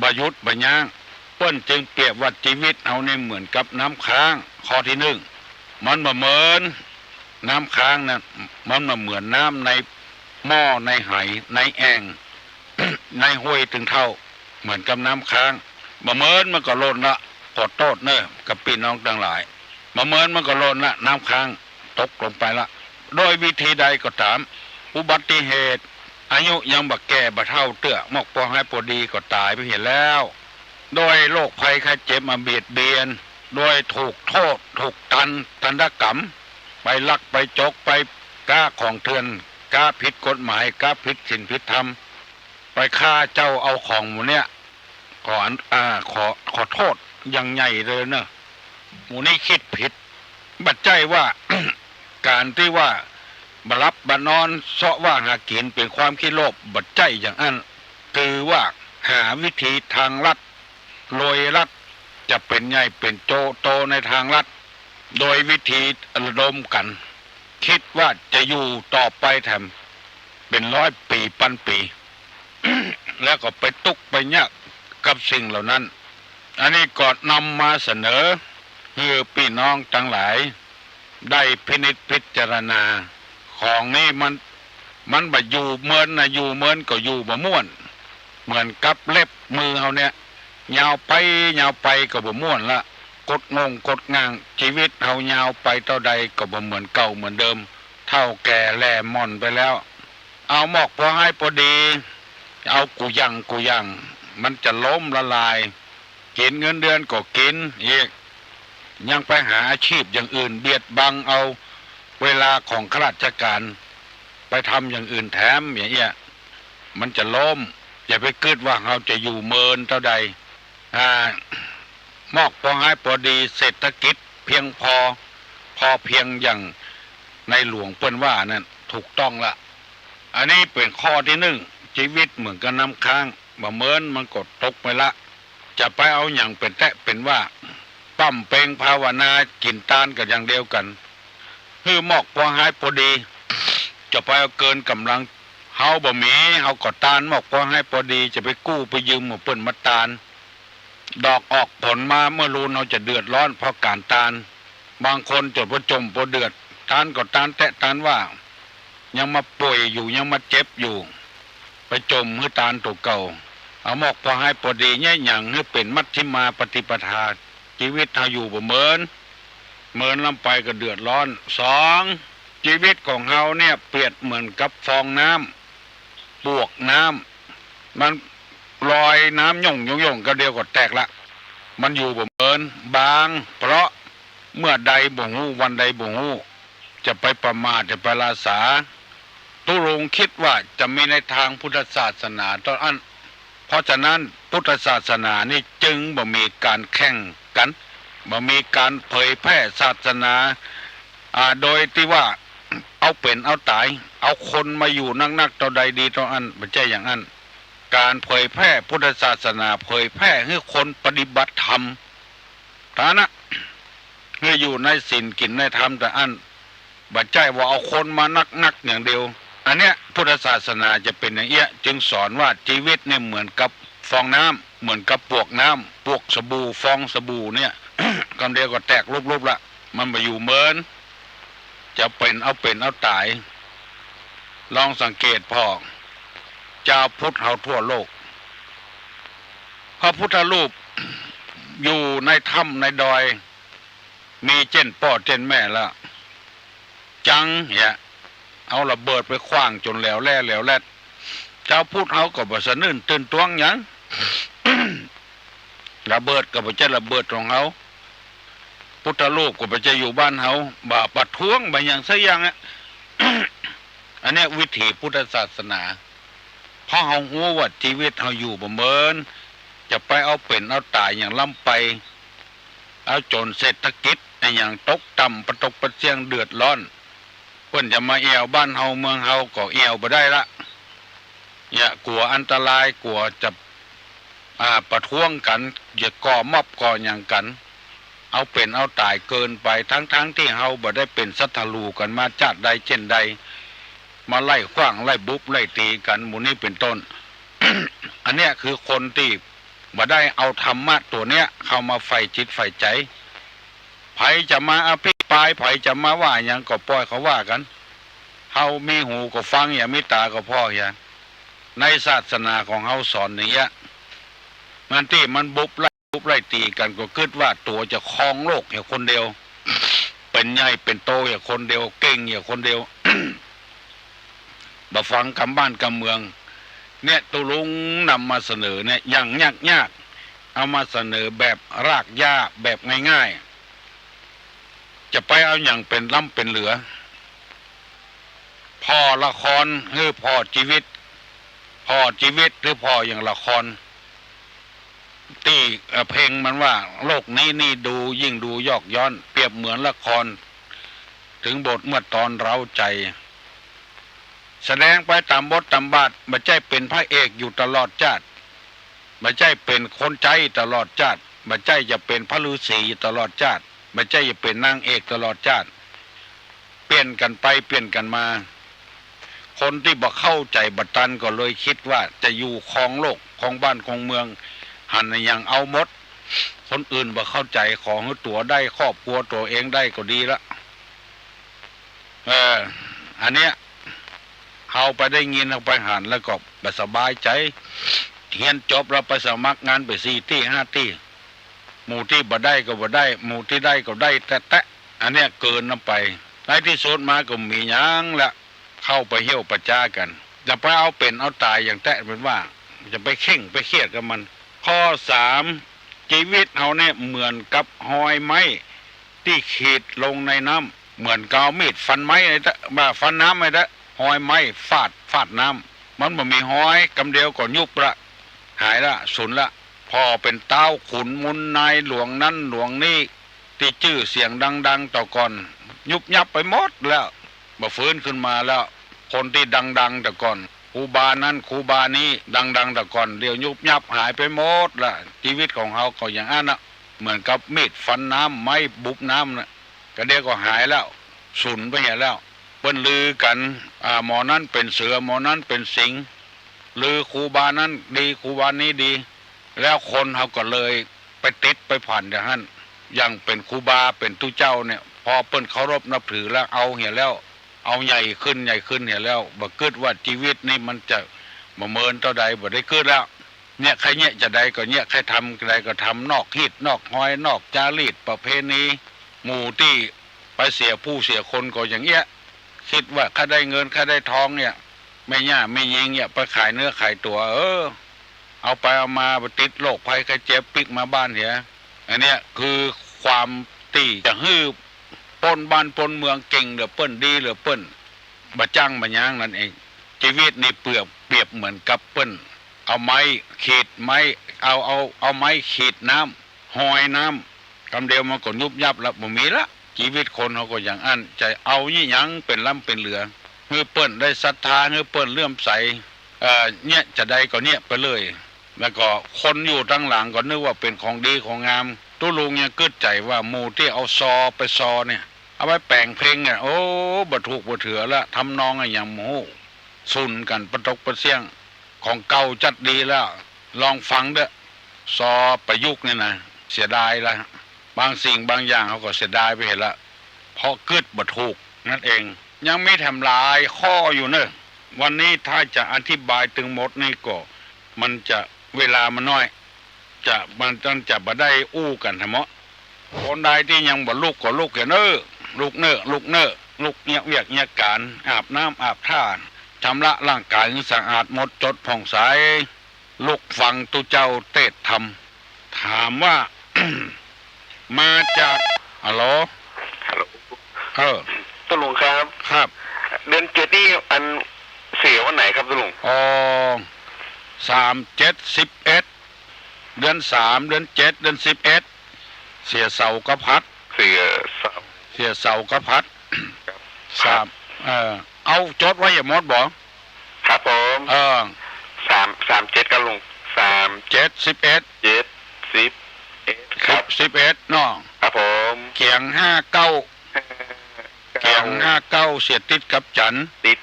บ่หยุดบ่ยั้ง เปิ้นจึงเปรียบว่าจีวิตเฮานี่เหมือนกับน้ำค้าง ข้อตี้นึ่ง มันบ่เหมือนน้ำค้างนะ มันบ่เหมือนน้ำในหม้อในไหในแอ่ง ในห้วยตึงเต้า เหมือนกับน้ำค้าง บ่เหมินมันก็ล่นละ ขอโต้ษเน่อ กับปี้น้องตังหลาย บ่เหมินมันก็ล่นละ น้ำค้าง ตกลงไปละ โดยวิธีใดก็ต๋าม อุบัติเหตุ อายุยังบ่แก่บ่เฒ่าเตื้อ มอกปอฮ้ายปอดีก็ต๋ายไปเหียแล้ว โดยโรคภัยไข้เจ็บมาเบียดเบียน โดยถูกโต้ษ ถูกตัน ทันตกรรม ไปลักไปจก ไปก๊าของเถื่อน ก๊าผิดกฎหมาย ก๊าผิดศีลผิดธรรม ไปฆ่าเจ้าเอาของหมู่เนี้ย ขออัน อ่า ขอ ขอโต้ษอย่างใหญ่เลยเน่อ หมู่นี้กึ๊ดผิด บ่ใจ้ว่า ก๋านตี้ว่าบ่หลับบ่นอน เซาะว่าหากิ๋นเป๋นความขี้โลภ บ่ใจ้อย่างอั้น คือว่าหาวิธีทางลัด โดยลัด จะเป๋นใหญ่เป๋นโจโตในทางลัด โดยวิธีระดมกั๋น กึ๊ดว่าจะอยู่ต่อไปแถมเป๋นร้อยปี๋ปันปี๋ แล้วก็ไปตุ๊กข์ไปยากกับสิ่งเหล่านั้น อันนี้ก็นำมาเสนอหื้อปี้น้องตังหลาย ได้พินิจพิจารณา ของนี้มัน มันบ่อยู่เมินนะ อยู่เมินก็อยู่บ่ม่วน เหมือนกับเล็บมือเฮาเนี่ย ยาวไปยาวไปก็บ่ม่วนละ กดง่งกดง่าง จีวิตเฮายาวไปเต้าใดก็บ่เหมือนเก่าเหมือนเดิม เฒ่าแก่แหล่หม่อนไปแล้ว เอามอกปอฮ้ายปอดี เอากู้อย่างกู้อย่าง มันจะล้มละลาย กิ๋นเงินเดือนก็กิ๋นอีก ยังไปหาอาชีพอย่างอื่นเบียดบังเอาเวลาของข้าราชก๋าน ไปทำอย่างอื่นแถมอย่างเอี้ย มันจะล้ม อย่าไปกึ๊ดว่าเฮาจะอยู่เมินเต้าใด อ่า มอกปอฮ้ายปอดี เศรษฐกิจเพียงพอ พอเพียงอย่างในหลวงเปิ้นว่านั้นถูกต้องละ อันนี้เป๋นข้อตี้นึ่ง จีวิตเหมือนกับน้ำค้าง บ่เมินมันก็ตกไปละ จะไปเอาหยังเป๋นแต๊เป๋นว่า ป้ำเป็งภาวนากิ๋นตานก็อย่างเดียวกั๋น หื้อมอกปอฮ้ายปอดี จะไปเอาเกินก๋ำลัง เฮาบ่มี เฮาก็ตานมอกปอฮ้ายปอดี จะไปกู้ไปยืมหมู่เปิ้นมาตาน ดอกออกผลมาเมื่อลูนเฮาจะเดือดร้อนเพราะก๋านตาน บางคนจะปอจ่มปอเดือด ตานก็ตานแต๊ตานว่า ยังมาป่วยอยู่ ยังมาเจ็บอยู่ ไปจ่มหื้อตานตั๋วเก่า เอามอกปอฮ้ายปอดีแยะหยังหื้อเป๋นมัชฌิมาปฏิปทา จีวิตเฮาอยู่บ่เมิน เมินล้ำไปก็เดือดร้อน สอง จีวิตของเฮาเนี่ยเปรียบเหมือนกับฟองน้ำ ปวกน้ำ มันลอยน้ำหย่งหย่งหย่ง กำเดียวก็แตกละ มันอยู่บ่เมิน บาง เพราะเมื่อใดบ่ฮู้ วันใดบ่ฮู้ จะไปประมาท จะไปละสา ตุ๊ลุงกึ๊ดว่าจะมีในตางพุทธศาสนาเต้าอั้น เพราะฉะนั้นพุทธศาสนานี่จึงบ่มีก๋านแข่งกั๋น บ่มีก๋านเผยแพร่ศาสนา อ่า โดยตี้ว่าเอาเป๋นเอาต๋าย เอาคนมาอยู่นักๆ เต้าใดดีเต้าอั้น บ่ใจ้อย่างอั้น ก๋านเผยแพร่พุทธศาสนา เผยแพร่หื้อคนปฏิบัติธรรม ฐานะ หื้ออยู่ในศีลกิ๋นในธรรมเต้าอั้น บ่ใจ้ว่าเอาคนมานักๆ อย่างเดียว อันเนี้ยพุทธศาสนาจะเป๋นอย่างเอี้ย จึงสอนว่าจีวิตเนี่ยเหมือนกับฟองน้ำ เหมือนกับปวกน้ำ ปวกสบู่ ฟองสบู่เนี่ย กำเดียวก็แตกลุบๆ ละ มันบ่อยู่เมิน จะเป๋นเอาเป๋นเอาต๋าย ลองสังเกตผ่อ จาวพุทธเฮาทั่วโลก พระพุทธรูปอยู่ในถ้ำในดอย มีเจ้นป้อเจ้นแม่ละ จังเหีย เอาระเบิดไปขว้างจ๋นแหลวแหล่แหลวแหลด จาวพุทธเฮาก็บ่สะอื้นตื่นตวงหยัง ระเบิดก็บ่ใจ้ระเบิดของเฮา พุทธรูปก็บ่ใจ้อยู่บ้านเฮา บ่ประท้วงบ่หยังสักอย่างอะ อันเนี้ยวิถีพุทธศาสนา เพราะเฮาฮู้ว่าจีวิตเฮาอยู่บ่เหมิน จะไปเอาเป๋นเอาต๋ายหยังล้ำไป เอาจ๋นเศรษฐกิจอะหยังตกต่ำ ปะตกปะเสี้ยงเดือดร้อน เปิ้นจะมาแอ่วบ้านเฮาเมืองเฮาก็แอ่วบ่ได้ละ อย่ากั๋วอันตราย กั๋วจะ อ่า ประท้วงกั๋น จะก่อม็อบก่อหยังกั๋น เอาเป๋นเอาต๋ายเกินไป ทั้งๆ ตี้เฮาบ่ได้เป๋นศัตรู๋กั๋นมาจาติใดเจ้นใด มาไล่ขว้างไล่บุบไล่ตี๋กั๋น หมู่นี้เป๋นต้น อันเนี้ยคือคนตี้บ่ได้เอาธรรมะตั๋วเนี้ยเข้ามาใฝ่จิตใฝ่ใจ๋ ใผจะมาอภิปราย ใผจะมาว่าหยังก็ปล่อยเขาว่ากั๋น เฮามีหูก็ฟัง อย่ามีต๋าก็ผ่อ อย่า ในศาสนาของเฮาสอนอย่างเงี้ย มันตี้มันบุบไล่บุบไล่ตี๋กั๋นก็กึ๊ดว่าตั๋วจะครองโลกเหียคนเดียว เป๋นใหญ่เป๋นโตเหียคนเดียว เก่งเหียคนเดียว บ่ฟังกำบ้านกำเมือง เนี่ยตุ๊ลุงนำมาเสนอเนี่ยอย่างยากๆ เอามาเสนอแบบรากหญ้าแบบง่ายๆ จะไปเอาหยังเป๋นล้ำเป๋นเหลือ ผ่อละครหื้อผ่อจีวิต ผ่อจีวิตหื้อผ่ออย่างละคร ตี้ เอ่อ เพลงมันว่า โลกนี้นี่ดูยิ่งดูยอกย้อน เปรียบเหมือนละคร ถึงบทเมื่อตอนเร้าใจ๋ แสดงไปต๋ามบทต๋ามบาท บ่ใจ้เป๋นพระเอกอยู่ตลอดจาติ บ่ใจ้เป๋นคนใจ๊ตลอดจาติ บ่ใจ้จะเป๋นพระฤๅษีอยู่ตลอดจาติ บ่ใจ้จะเป๋นนางเอกตลอดจาติ เปลี่ยนกั๋นไปเปลี่ยนกั๋นมา คนตี้บ่เข้าใจ๋บ่ตันก็เลยกึ๊ดว่าจะอยู่ครองโลกครองบ้านครองเมือง หันอะหยังเอาหมด คนอื่นบ่เข้าใจ๋ ขอหื้อตั๋วได้ ครอบครัวตั๋วเองได้ก็ดีละ เออ อันเนี้ย เฮาไปได้ยิน เฮาไปหันแล้วก็บ่สบายใจ๋ เฮียนจบแล้วไปสมัครงานไปสี่ตี้ห้าตี้ หมู่ตี้บ่ได้ก็บ่ได้ หมู่ตี้ได้ก็ได้แต๊ๆ อันเนี้ยเกินนำไป ในตี้สุดมาก็บ่มีหยังละ เข้าไปเฮี้ยวไปจ๊ากั๋น จะไปเอาเป๋นเอาต๋ายอย่างแต๊เป๋นว่า จะไปเคร่งไปเครียดกับมัน ข้อสาม จีวิตเฮาเนี่ยเหมือนกับฮอยไม้ตี้ขีดลงในน้ำ เหมือนกับเอามีดฟันไม้ไอ้ตะ บ่าฟันน้ำไอ้ตะ ฮอยไม้ฟาด ฟาดน้ำ มันบ่มีฮอย กำเดียวก็ยุบละ หายละ สูญละ ผ่อเป๋นต๊าวขุนมูลนายหลวงนั้นหลวงนี้ ตี้จื้อเสียงดังๆ แต่ก่อน ยุบยับไปหมดแล้ว บ่ฟื้นขึ้นมาแล้ว คนตี้ดังๆ แต่ก่อน ครูบานั้นครูบานี้ดังๆ แต่ก่อน เดี๋ยวยุบยับหายไปหมดละ จีวิตของเฮาก็อย่างอั้นนะ เหมือนกับมีดฟันน้ำ ไม้บุบน้ำนะ กะเดี๋ยวก็หายแล้ว สูญไปเหียแล้ว เปิ้นลือกั๋น อ่า หมอนั้นเป๋นเสือ หมอนั้นเป๋นสิงห์ ลือครูบานั้นดี ครูบานี้ดี แล้วคนเฮาก็เลยไปติดไปพันอย่างหั้น อย่างเป๋นครูบาเป๋นตุ๊เจ้าเนี่ย พอเปิ้นเคารพนับถือแล้วเอาเหียแล้ว เอาใหญ่ขึ้นใหญ่ขึ้นเหียแล้ว บ่กึ๊ดว่าจีวิตนี่มันจะบ่เมินเต้าใด บ่ได้กึ๊ดแล้ว เนี่ยใค่เยียะจาใดก็เยียะ ใค่ทำจาใดก็ทำ นอกฮีตนอกฮอย นอกจารีตประเพณี หมู่ตี้ไปเสียผู้เสียคนก็อย่างเอี้ย กึ๊ดว่าใค่ได้เงินใค่ได้ทองเนี่ย แม่หญ้าแม่ญิงเนี่ยไปขายเนื้อขายตั๋ว เออ เอาไปเอามาไปติดโรคภัยไข้เจ็บปิ๊กมาบ้านเหีย อันเนี้ยคือความตี้จะหื้อป้นบ้านป้นเมืองเก่งเหลือเปิ้น ดีเหลือเปิ้น บ่จ้างบ่หยังนั่นเอง จีวิตนี่เปรียบ เปรียบเหมือนกับเปิ้นเอาไม้ขีดไม้ เอา เอา เอาไม้ขีดน้ำ ฮอยน้ำ กำเดียวมันก็ยุบยับละ บ่มีละ จีวิตคนเฮาก็อย่างอั้น จะเอายี่หยังเป๋นล้ำเป๋นเหลือ หื้อเปิ้นได้ศรัทธา หื้อเปิ้นเลื่อมใส เอ่อ เยียะจาใดก็เยียะไปเลย แล้วก็คนอยู่ตังหลังก็นึกว่าเป๋นของดีของงาม ตุ๊ลุงยังกึ๊ดใจ๋ว่าหมู่ตี้เอาซอไปซอเนี่ย เอาไปแป๋งเพลงเนี่ย โอ้ บ่ถูกบ่เถือละ ทำนองอะหยังบ่ฮู้ สูญกั๋นปะตกปะเสี้ยง ของเก่าจัดดีแล้ว ลองฟังเต๊อะ ซอประยุกต์เนี่ยนะ เสียดายละ บางสิ่งบางอย่างเฮาก็เสียดายไปเหียละ เพราะกึ๊ดบ่ถูก นั่นเอง ยังมีแถมหลายข้ออยู่เนอะ วันนี้ถ้าจะอธิบายตึงหมดนี่ก็ มันจะ เวลามันน้อย จะ มันจะบ่ได้อู้กั๋นทั้งหมด คนใดตี้ยังบ่ลุกก็ลุกเถอะเนอะ ลุกเนอะ ลุกเนอะ ลุกเยียะเวียกเยียะก๋าน อาบน้ำอาบท่า ชำระร่างก๋ายหื้อสะอาดหมดจดผ่องใส ลุกฟังตุ๊เจ้าเตสน์ธรรม ถามว่า มาจาก ฮัลโหล ฮัลโหล เออ ตุ๊ลุงครับ ครับ เดือนเจ็ดนี่อันเสียวันไหนครับตุ๊ลุง อ๋อ สาม เจ็ด สิบเอ็ด เดือนสาม เดือนเจ็ด เดือนสิบเอ็ด เสียเสาร์กับฮัท เสียเสาร์ เสียเสาร์กับฮัท ครับ สาม เออ เอาจดไว้อย่าหมดบ่ ครับผม เออ สาม สาม เจ็ด ครับลุง สาม เจ็ด สิบเอ็ด เจ็ด สิบเอ็ด ครับ สิบเอ็ดเนาะ ครับผม เกียง ห้า เก้า ห้า เก้า เกียง ห้า เก้า เสียติดกับจันทร์ ติด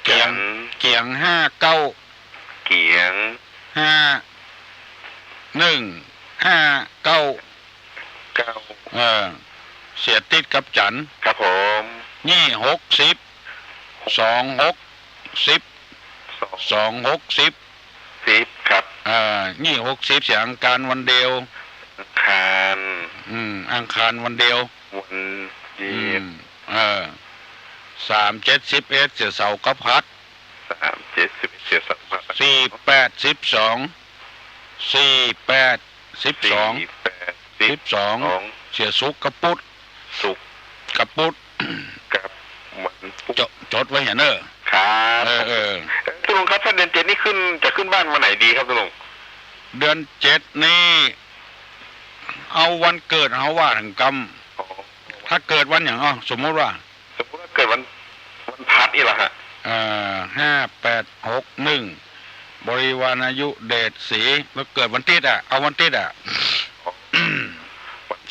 เกียง จันทร์ เกียง ห้า เก้า เกียง ห้า หนึ่ง ห้า เก้า เก้า เออ เสียติดกับจันทร์ ครับผม ยี่ หก สิบ สอง หก สิบ สอง สอง หก สิบ สิบ ครับ เออ ยี่ หก สิบ เสียอังคารวันเดียว อังคาร อืม อังคารวันเดียว วันเดียว อืม เออ สาม เจ็ด สิบเอ็ด เสียเสาร์กับฮัท สาม เจ็ด สิบเอ็ด เสียเสาร์กับฮัท สี่ แปด สิบสอง สี่ แปด สิบสอง สี่ แปด สิบสอง สิบสอง เสียศุกร์กับปุ๊ด ศุกร์ กับปุ๊ด กับวันปุ๊ด จด จดไว้เหียเนอะ ครับ เออ เออ ตุ๊ลุงครับ ถ้าเดือนเจ็ดนี่ขึ้น จะขึ้นบ้านวันไหนดีครับตุ๊ลุง เดือนเจ็ดนี่ เอาวันเกิดเฮาว่าถึงกำ อ๋อ ถ้าเกิดวันหยัง อ้อ สมมุติว่า สมมุติว่าเกิดวัน วันพฤหัสนี่ล่ะฮะ เอ่อ ห้า แปด หก หนึ่ง บริวารอายุเดชศรี แล้วเกิดวันติ๊ดอะ เอาวันติ๊ดอะ อ๋อ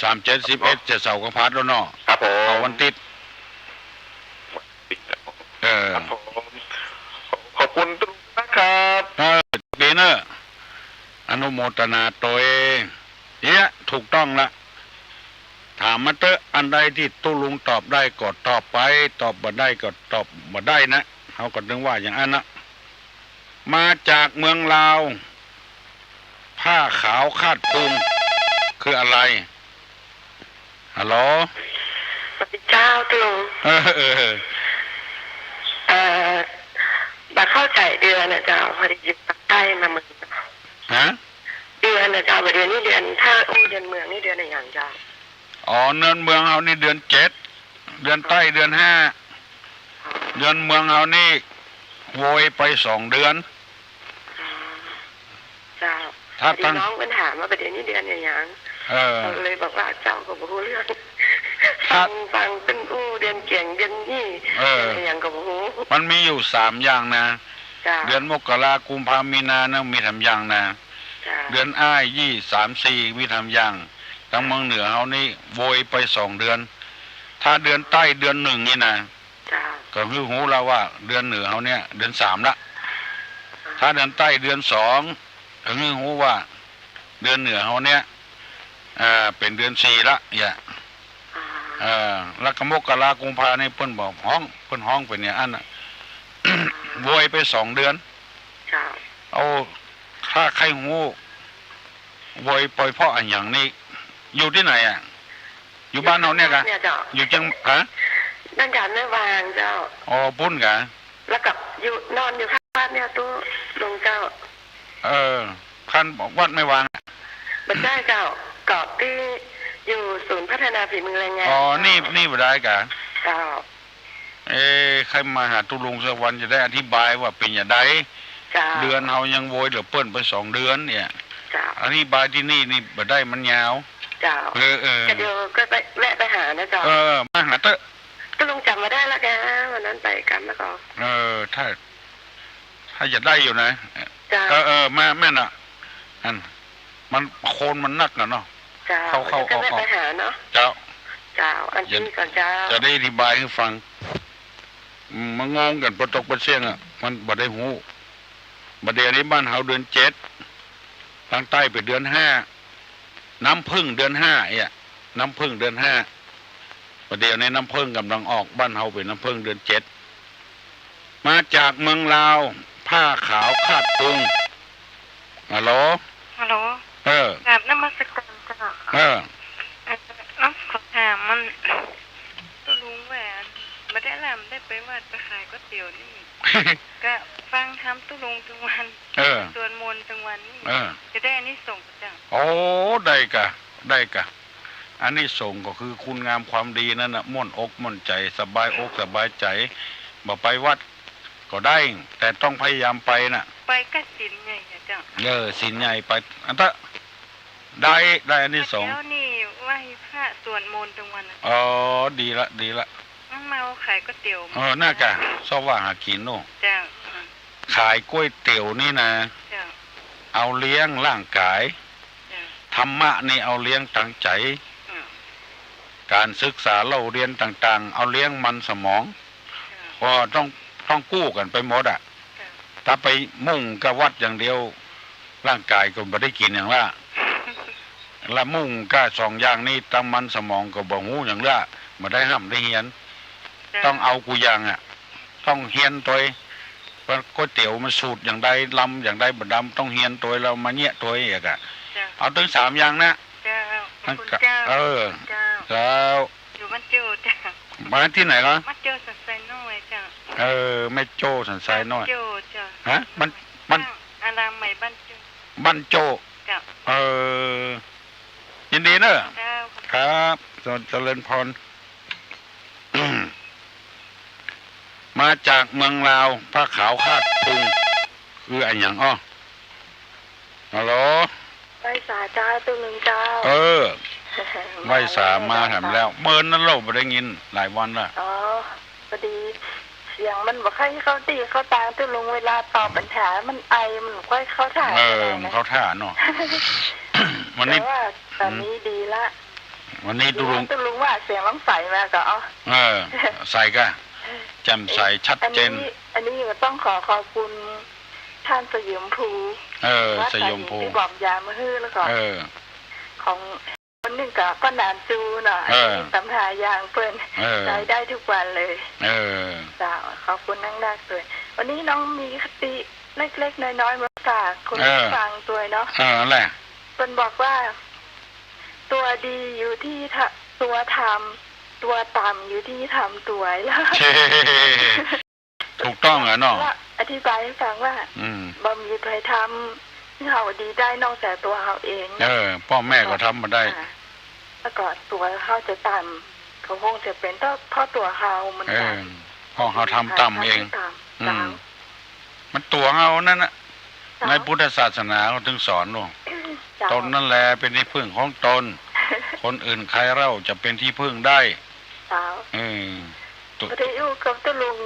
สาม เจ็ด สิบเอ็ด เสียเสาร์กับฮัทแล้วเนาะ ครับผม เอาวันติ๊ด วันติ๊ด เออ ครับผม ขอบคุณตุ๊ลุงนะครับ เออ ดีเนอะ อนุโมทนาตวย เยียะ ถูกต้องละ ถามมาเต๊อะ อันใดตี้ตุ๊ลุงตอบได้ก็ตอบไป ตอบบ่ได้ก็ตอบบ่ได้นะ เฮาก็นึกว่าอย่างอั้นนะ มาจากเมืองลาว ผ้าขาวคาดพุง คืออะไร ฮัลโหล สวัสดีเจ้าตุ๊ลุง เออ เออ เอ่อ บ่เข้าใจ๋เดือนน่ะเจ้า พอดีอยู่ปากใต้มาเมือง ฮะ เดือนน่ะเจ้า บ่าเดือนนี้เดือน ถ้าอู้เดือนเมืองนี่เดือนอะหยังเจ้า อ๋อ เดือนเมืองเฮานี่เดือนเจ็ด เดือนใต้เดือนห้า เดือนเมืองเฮานี่โวยไปสองเดือน อ๋อ เจ้า ถ้า พอดี ตั้ง น้องเปิ้นถามว่าบ่าเดือนนี้เดือนอะหยัง เออ ก็เลยบอกว่าเจ้าก็บ่ฮู้เรื่อง ถ้า ฟัง ฟังเปิ้นอู้เดือนเกียง เดือนยี่ เออ เดือนอะหยังก็บ่ฮู้ มันมีอยู่สามอย่างนะ เจ้า เดือนมกรา กุมภา มีนานะ มีสามอย่างนะ เจ้า เดือนอ้าย ยี่ สาม สี่ มีสามอย่าง ตางเมืองเหนือเฮานี่โวยไปสองเดือน ถ้าเดือนใต้เดือนหนึ่งนี่นะ เจ้า ก็หื้อฮู้แล้วว่าเดือนเหนือเฮาเนี่ยเดือนสามละ ถ้าเดือนใต้เดือนสอง ก็หื้อฮู้ว่าเดือนเหนือเฮาเนี่ย เอ่อ เป๋นเดือนสี่ละ เนี่ย อ่า เอ่อ แล้วก็มกรา กุมภานี่เปิ้นบ่ฮ้อง เปิ้นฮ้องเป๋นอย่างอั้นน่ะ โวยไปสองเดือน เจ้า เอา ถ้าใค่ฮู้ โวยไปเพราะอะหยังนี่ อยู่ตี้ไหนอะ อยู่บ้านเฮาเนี่ยกะ เนี่ยเจ้า อยู่เจียง ฮะ บ้านจ๋าแม่วางเจ้า อ๋อ ปุ้นกะ แล้วก็อยู่ นอนอยู่ข้างวัดเนี่ยตุ๊ลุงเจ้า เออ ข้างวัดแม่วาง บ่ใจ้เจ้า ก็ตี้อยู่ศูนย์พัฒนาฝีมือแรงงาน อ๋อ เจ้า นี่ นี่บ่ได้กะ เจ้า เอ๊ะ ใค่มาหาตุ๊ลุงสักวันจะได้อธิบายว่าเป๋นอย่างใด เจ้า เดือนเฮายังโวยเหลือเปิ้นไปสองเดือนเนี่ย เจ้า อธิบายตี้นี่นี่บ่ได้มันยาว เจ้า เออ เออ ก็เดี๋ยวก็ไป แวะไปหานะเจ้า เออ มาหาเต๊อะ ตุ๊ลุงจ๋ำบ่ได้ละกะ วันนั้นไปกำแล้วก็ เออ ถ้า ถ้าจะได้อยู่นะ เจ้า เออ เออ มา แม่นอะ อัน มัน คนมันนักอะเนาะ เจ้า เข้าเข้า เดี๋ยวจะแวะ ออกออก ไปหาเนาะ เจ้า เจ้า อันนี้ก่อนเจ้า จะได้อธิบายหื้อฟัง อืม มางงกั๋นปะตกปะเสี้ยงอะ มันบ่ได้ฮู้ บ่าเดี่ยวนี้บ้านเฮาเดือนเจ็ด ตางใต้เป๋นเดือนห้า น้ำผึ้งเดือนห้าเนี่ย น้ำผึ้งเดือนห้า ประเดี๋ยวนี้น้ำผึ้งก่ำลังออก บ้านเฮาเป๋นน้ำผึ้งเดือนเจ็ด มาจากเมืองลาว ผ้าขาวคาดพุง ฮัลโหล ฮัลโหล เออ กราบนมัสการเจ้า เออ เอ่อ น้องขอถามมัน ตุ๊ลุงว่าบ่ได้ลำได้ไปวัดไปขายก๋วยเตี๋ยวนี่ ก็ฟังธรรมตุ๊ลุงตึงวัน เออ สวดมนต์ตึงวันนี่ เออ จะได้อานิสงส์เจ้า โอ้ ได้กะ ได้กะ อานิสงส์ก็คือคุณงามความดีนั่นน่ะ ม่วนอกม่วนใจ๋ สบายอกสบายใจ๋ บ่ไปวัดก็ได้ แต่ต้องพยายามไปน่ะ ไปกับศีลใหญ่อะเจ้า เออ ศีลใหญ่ไป อันเต๊อะ ได้ ได้อานิสงส์ เดี๋ยวนี้ไหว้พระสวดมนต์ตึงวันน่ะ อ๋อ ดีละ ดีละ มันเมาขายก๋วยเตี๋ยว เออ น่ากะ เซาะว่าหากิ๋นโน่ เจ้า ขายก๋วยเตี๋ยวนี่นะ เจ้า เอาเลี้ยงร่างก๋าย เจ้า ธรรมะนี่เอาเลี้ยงตังใจ๋ เจ้า ก๋านศึกษาเล่าเรียนต่างๆ เอาเลี้ยงมันสมอง เจ้า เพราะต้อง ต้องกู้กั๋นไปหมดอะ เจ้า ถ้าไปมุ่งกับวัดอย่างเดียว ร่างก๋ายก็บ่ได้กิ๋นหยังละ ละมุ่งกับสองอย่างนี้ ตังมันสมองก็บ่ฮู้หยังละ บ่ได้ฮ่ำได้เฮียน เจ้า ต้องเอากู้อย่างอะ ต้องเฮียนตวย ว่าก๋วยเตี๋ยวมันสูตรอย่างใด ลำอย่างใดบ่ดำ ต้องเฮียนตวย แล้วมาเยียะตวยอีกอะ เจ้า เอาตึงสามอย่างนะ เจ้า ขอบคุณเจ้า เออ ขอบคุณเจ้า เจ้า อยู่บ้านโจ้เจ้า มาตี้ไหนเหรอ บ้านโจ้สันทรายน้อยเจ้า เออ แม่โจ้สันทรายน้อย บ้านโจ้เจ้า ฮะ บ้าน บ้าน อารามใหม่บ้านโจ้ บ้านโจ้ เจ้า เออ ยินดีเนอะ เจ้า ครับ เจริญพร มาจากเมืองลาว ผ้าขาวคาดพุง คืออะหยังอ้อ ฮัลโหล ไหว้สาเจ้า ตุ๊ลุงเจ้า เออ ไหว้สามาแถมแล้ว เมินนั้นเราบ่ได้ยินหลายวันละ อ๋อ พอดีเสียงมันบ่ค่อยเข้าตี้เข้าตาง ตุ๊ลุง เวลาตอบปัญหามันไอ มันบ่ค่อยเข้าท่า เออ เท่าไหร่นะ มันเข้าท่าเนาะ วันนี้ แต่ว่าต๋อนนี้ดีละ วันนี้ตุ๊ลุง ตุ๊ลุงว่าเสียงลองใสมาก็เอา เออ ใสกะ แจ่มใสชัดเจน อันนี้ อันนี้ก็ต้องขอขอบคุณท่านสยมภู เออ วัดสยมภู ที่บอกยามาหื้อ แล้วก็ เออ ของคนหนึ่งก็ป้อหนานจูเนาะ เออ อันนี้ตำหาอย่างเปิ้น เออ ใจ๊ได้ทุกวันเลย เออ เจ้า ขอบคุณนักๆ ตวย วันนี้น้องมีคติเล็กๆ น้อยๆ มาฝากคน เออ ฟังตวยเนาะ เออ นั่นแหละ เปิ้นบอกว่า ตัวดีอยู่ตี้ทะ ตัวทำ ตัวต่ำอยู่ตี้ทำตวย ถูกต้องอะเนาะ แล้วอธิบายหื้อฟังว่า อืม บ่มีใผทำหื้อเฮาดีได้นอกจากตั๋วเฮาเอง เออ ป้อแม่ก็ทำบ่ได้ อ่า แล้วก็ตั๋วเฮาจะต่ำก็คงจะเป๋นเพราะตั๋วเฮาเหมือนกั๋น เออ เพราะเฮาทำต่ำเอง ต่ำ อืม เจ้า มันตั๋วเฮานั่นน่ะ เจ้า ในพุทธศาสนาเขาถึงสอนเนาะ เจ้า ตนนั่นแลเป๋นตี้เปิ้งของตน คนอื่นใครเล่าจะเป๋นตี้เปิ้งได้ เจ้า เออ ตุ๊ บ่ได้อยู่กับตุ๊ลุง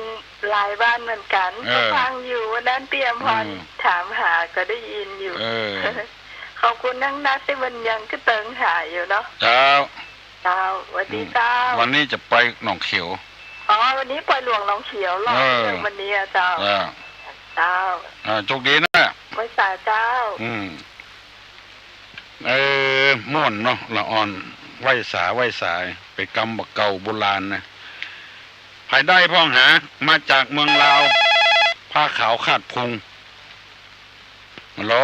หลายวันเหมือนกั๋น เออ ก็ฟังอยู่ วันนั้นเปียมพร เออ ถามหาก็ได้ยินอยู่ เออ ขอบคุณนักๆ ตี้มันยังกระเติงหาอยู่เนาะ เจ้า เจ้า สวัสดีเจ้า อืม วันนี้จะไปหนองเขียว อ๋อ วันนี้ไปหลวงหนองเขียวรอบ เออ หนึ่งวันนี้อะเจ้า เออ เจ้า อ่า โชคดีนะ ไหว้สาเจ้า อืม เออ ม่วนเนาะ ละอ่อน ไหว้สา ไหว้สา เป๋นกำบ่าเก่าโบราณนะ ใผได้พ่องหา มาจากเมืองลาว ผ้าขาวคาดพุง ฮัลโหล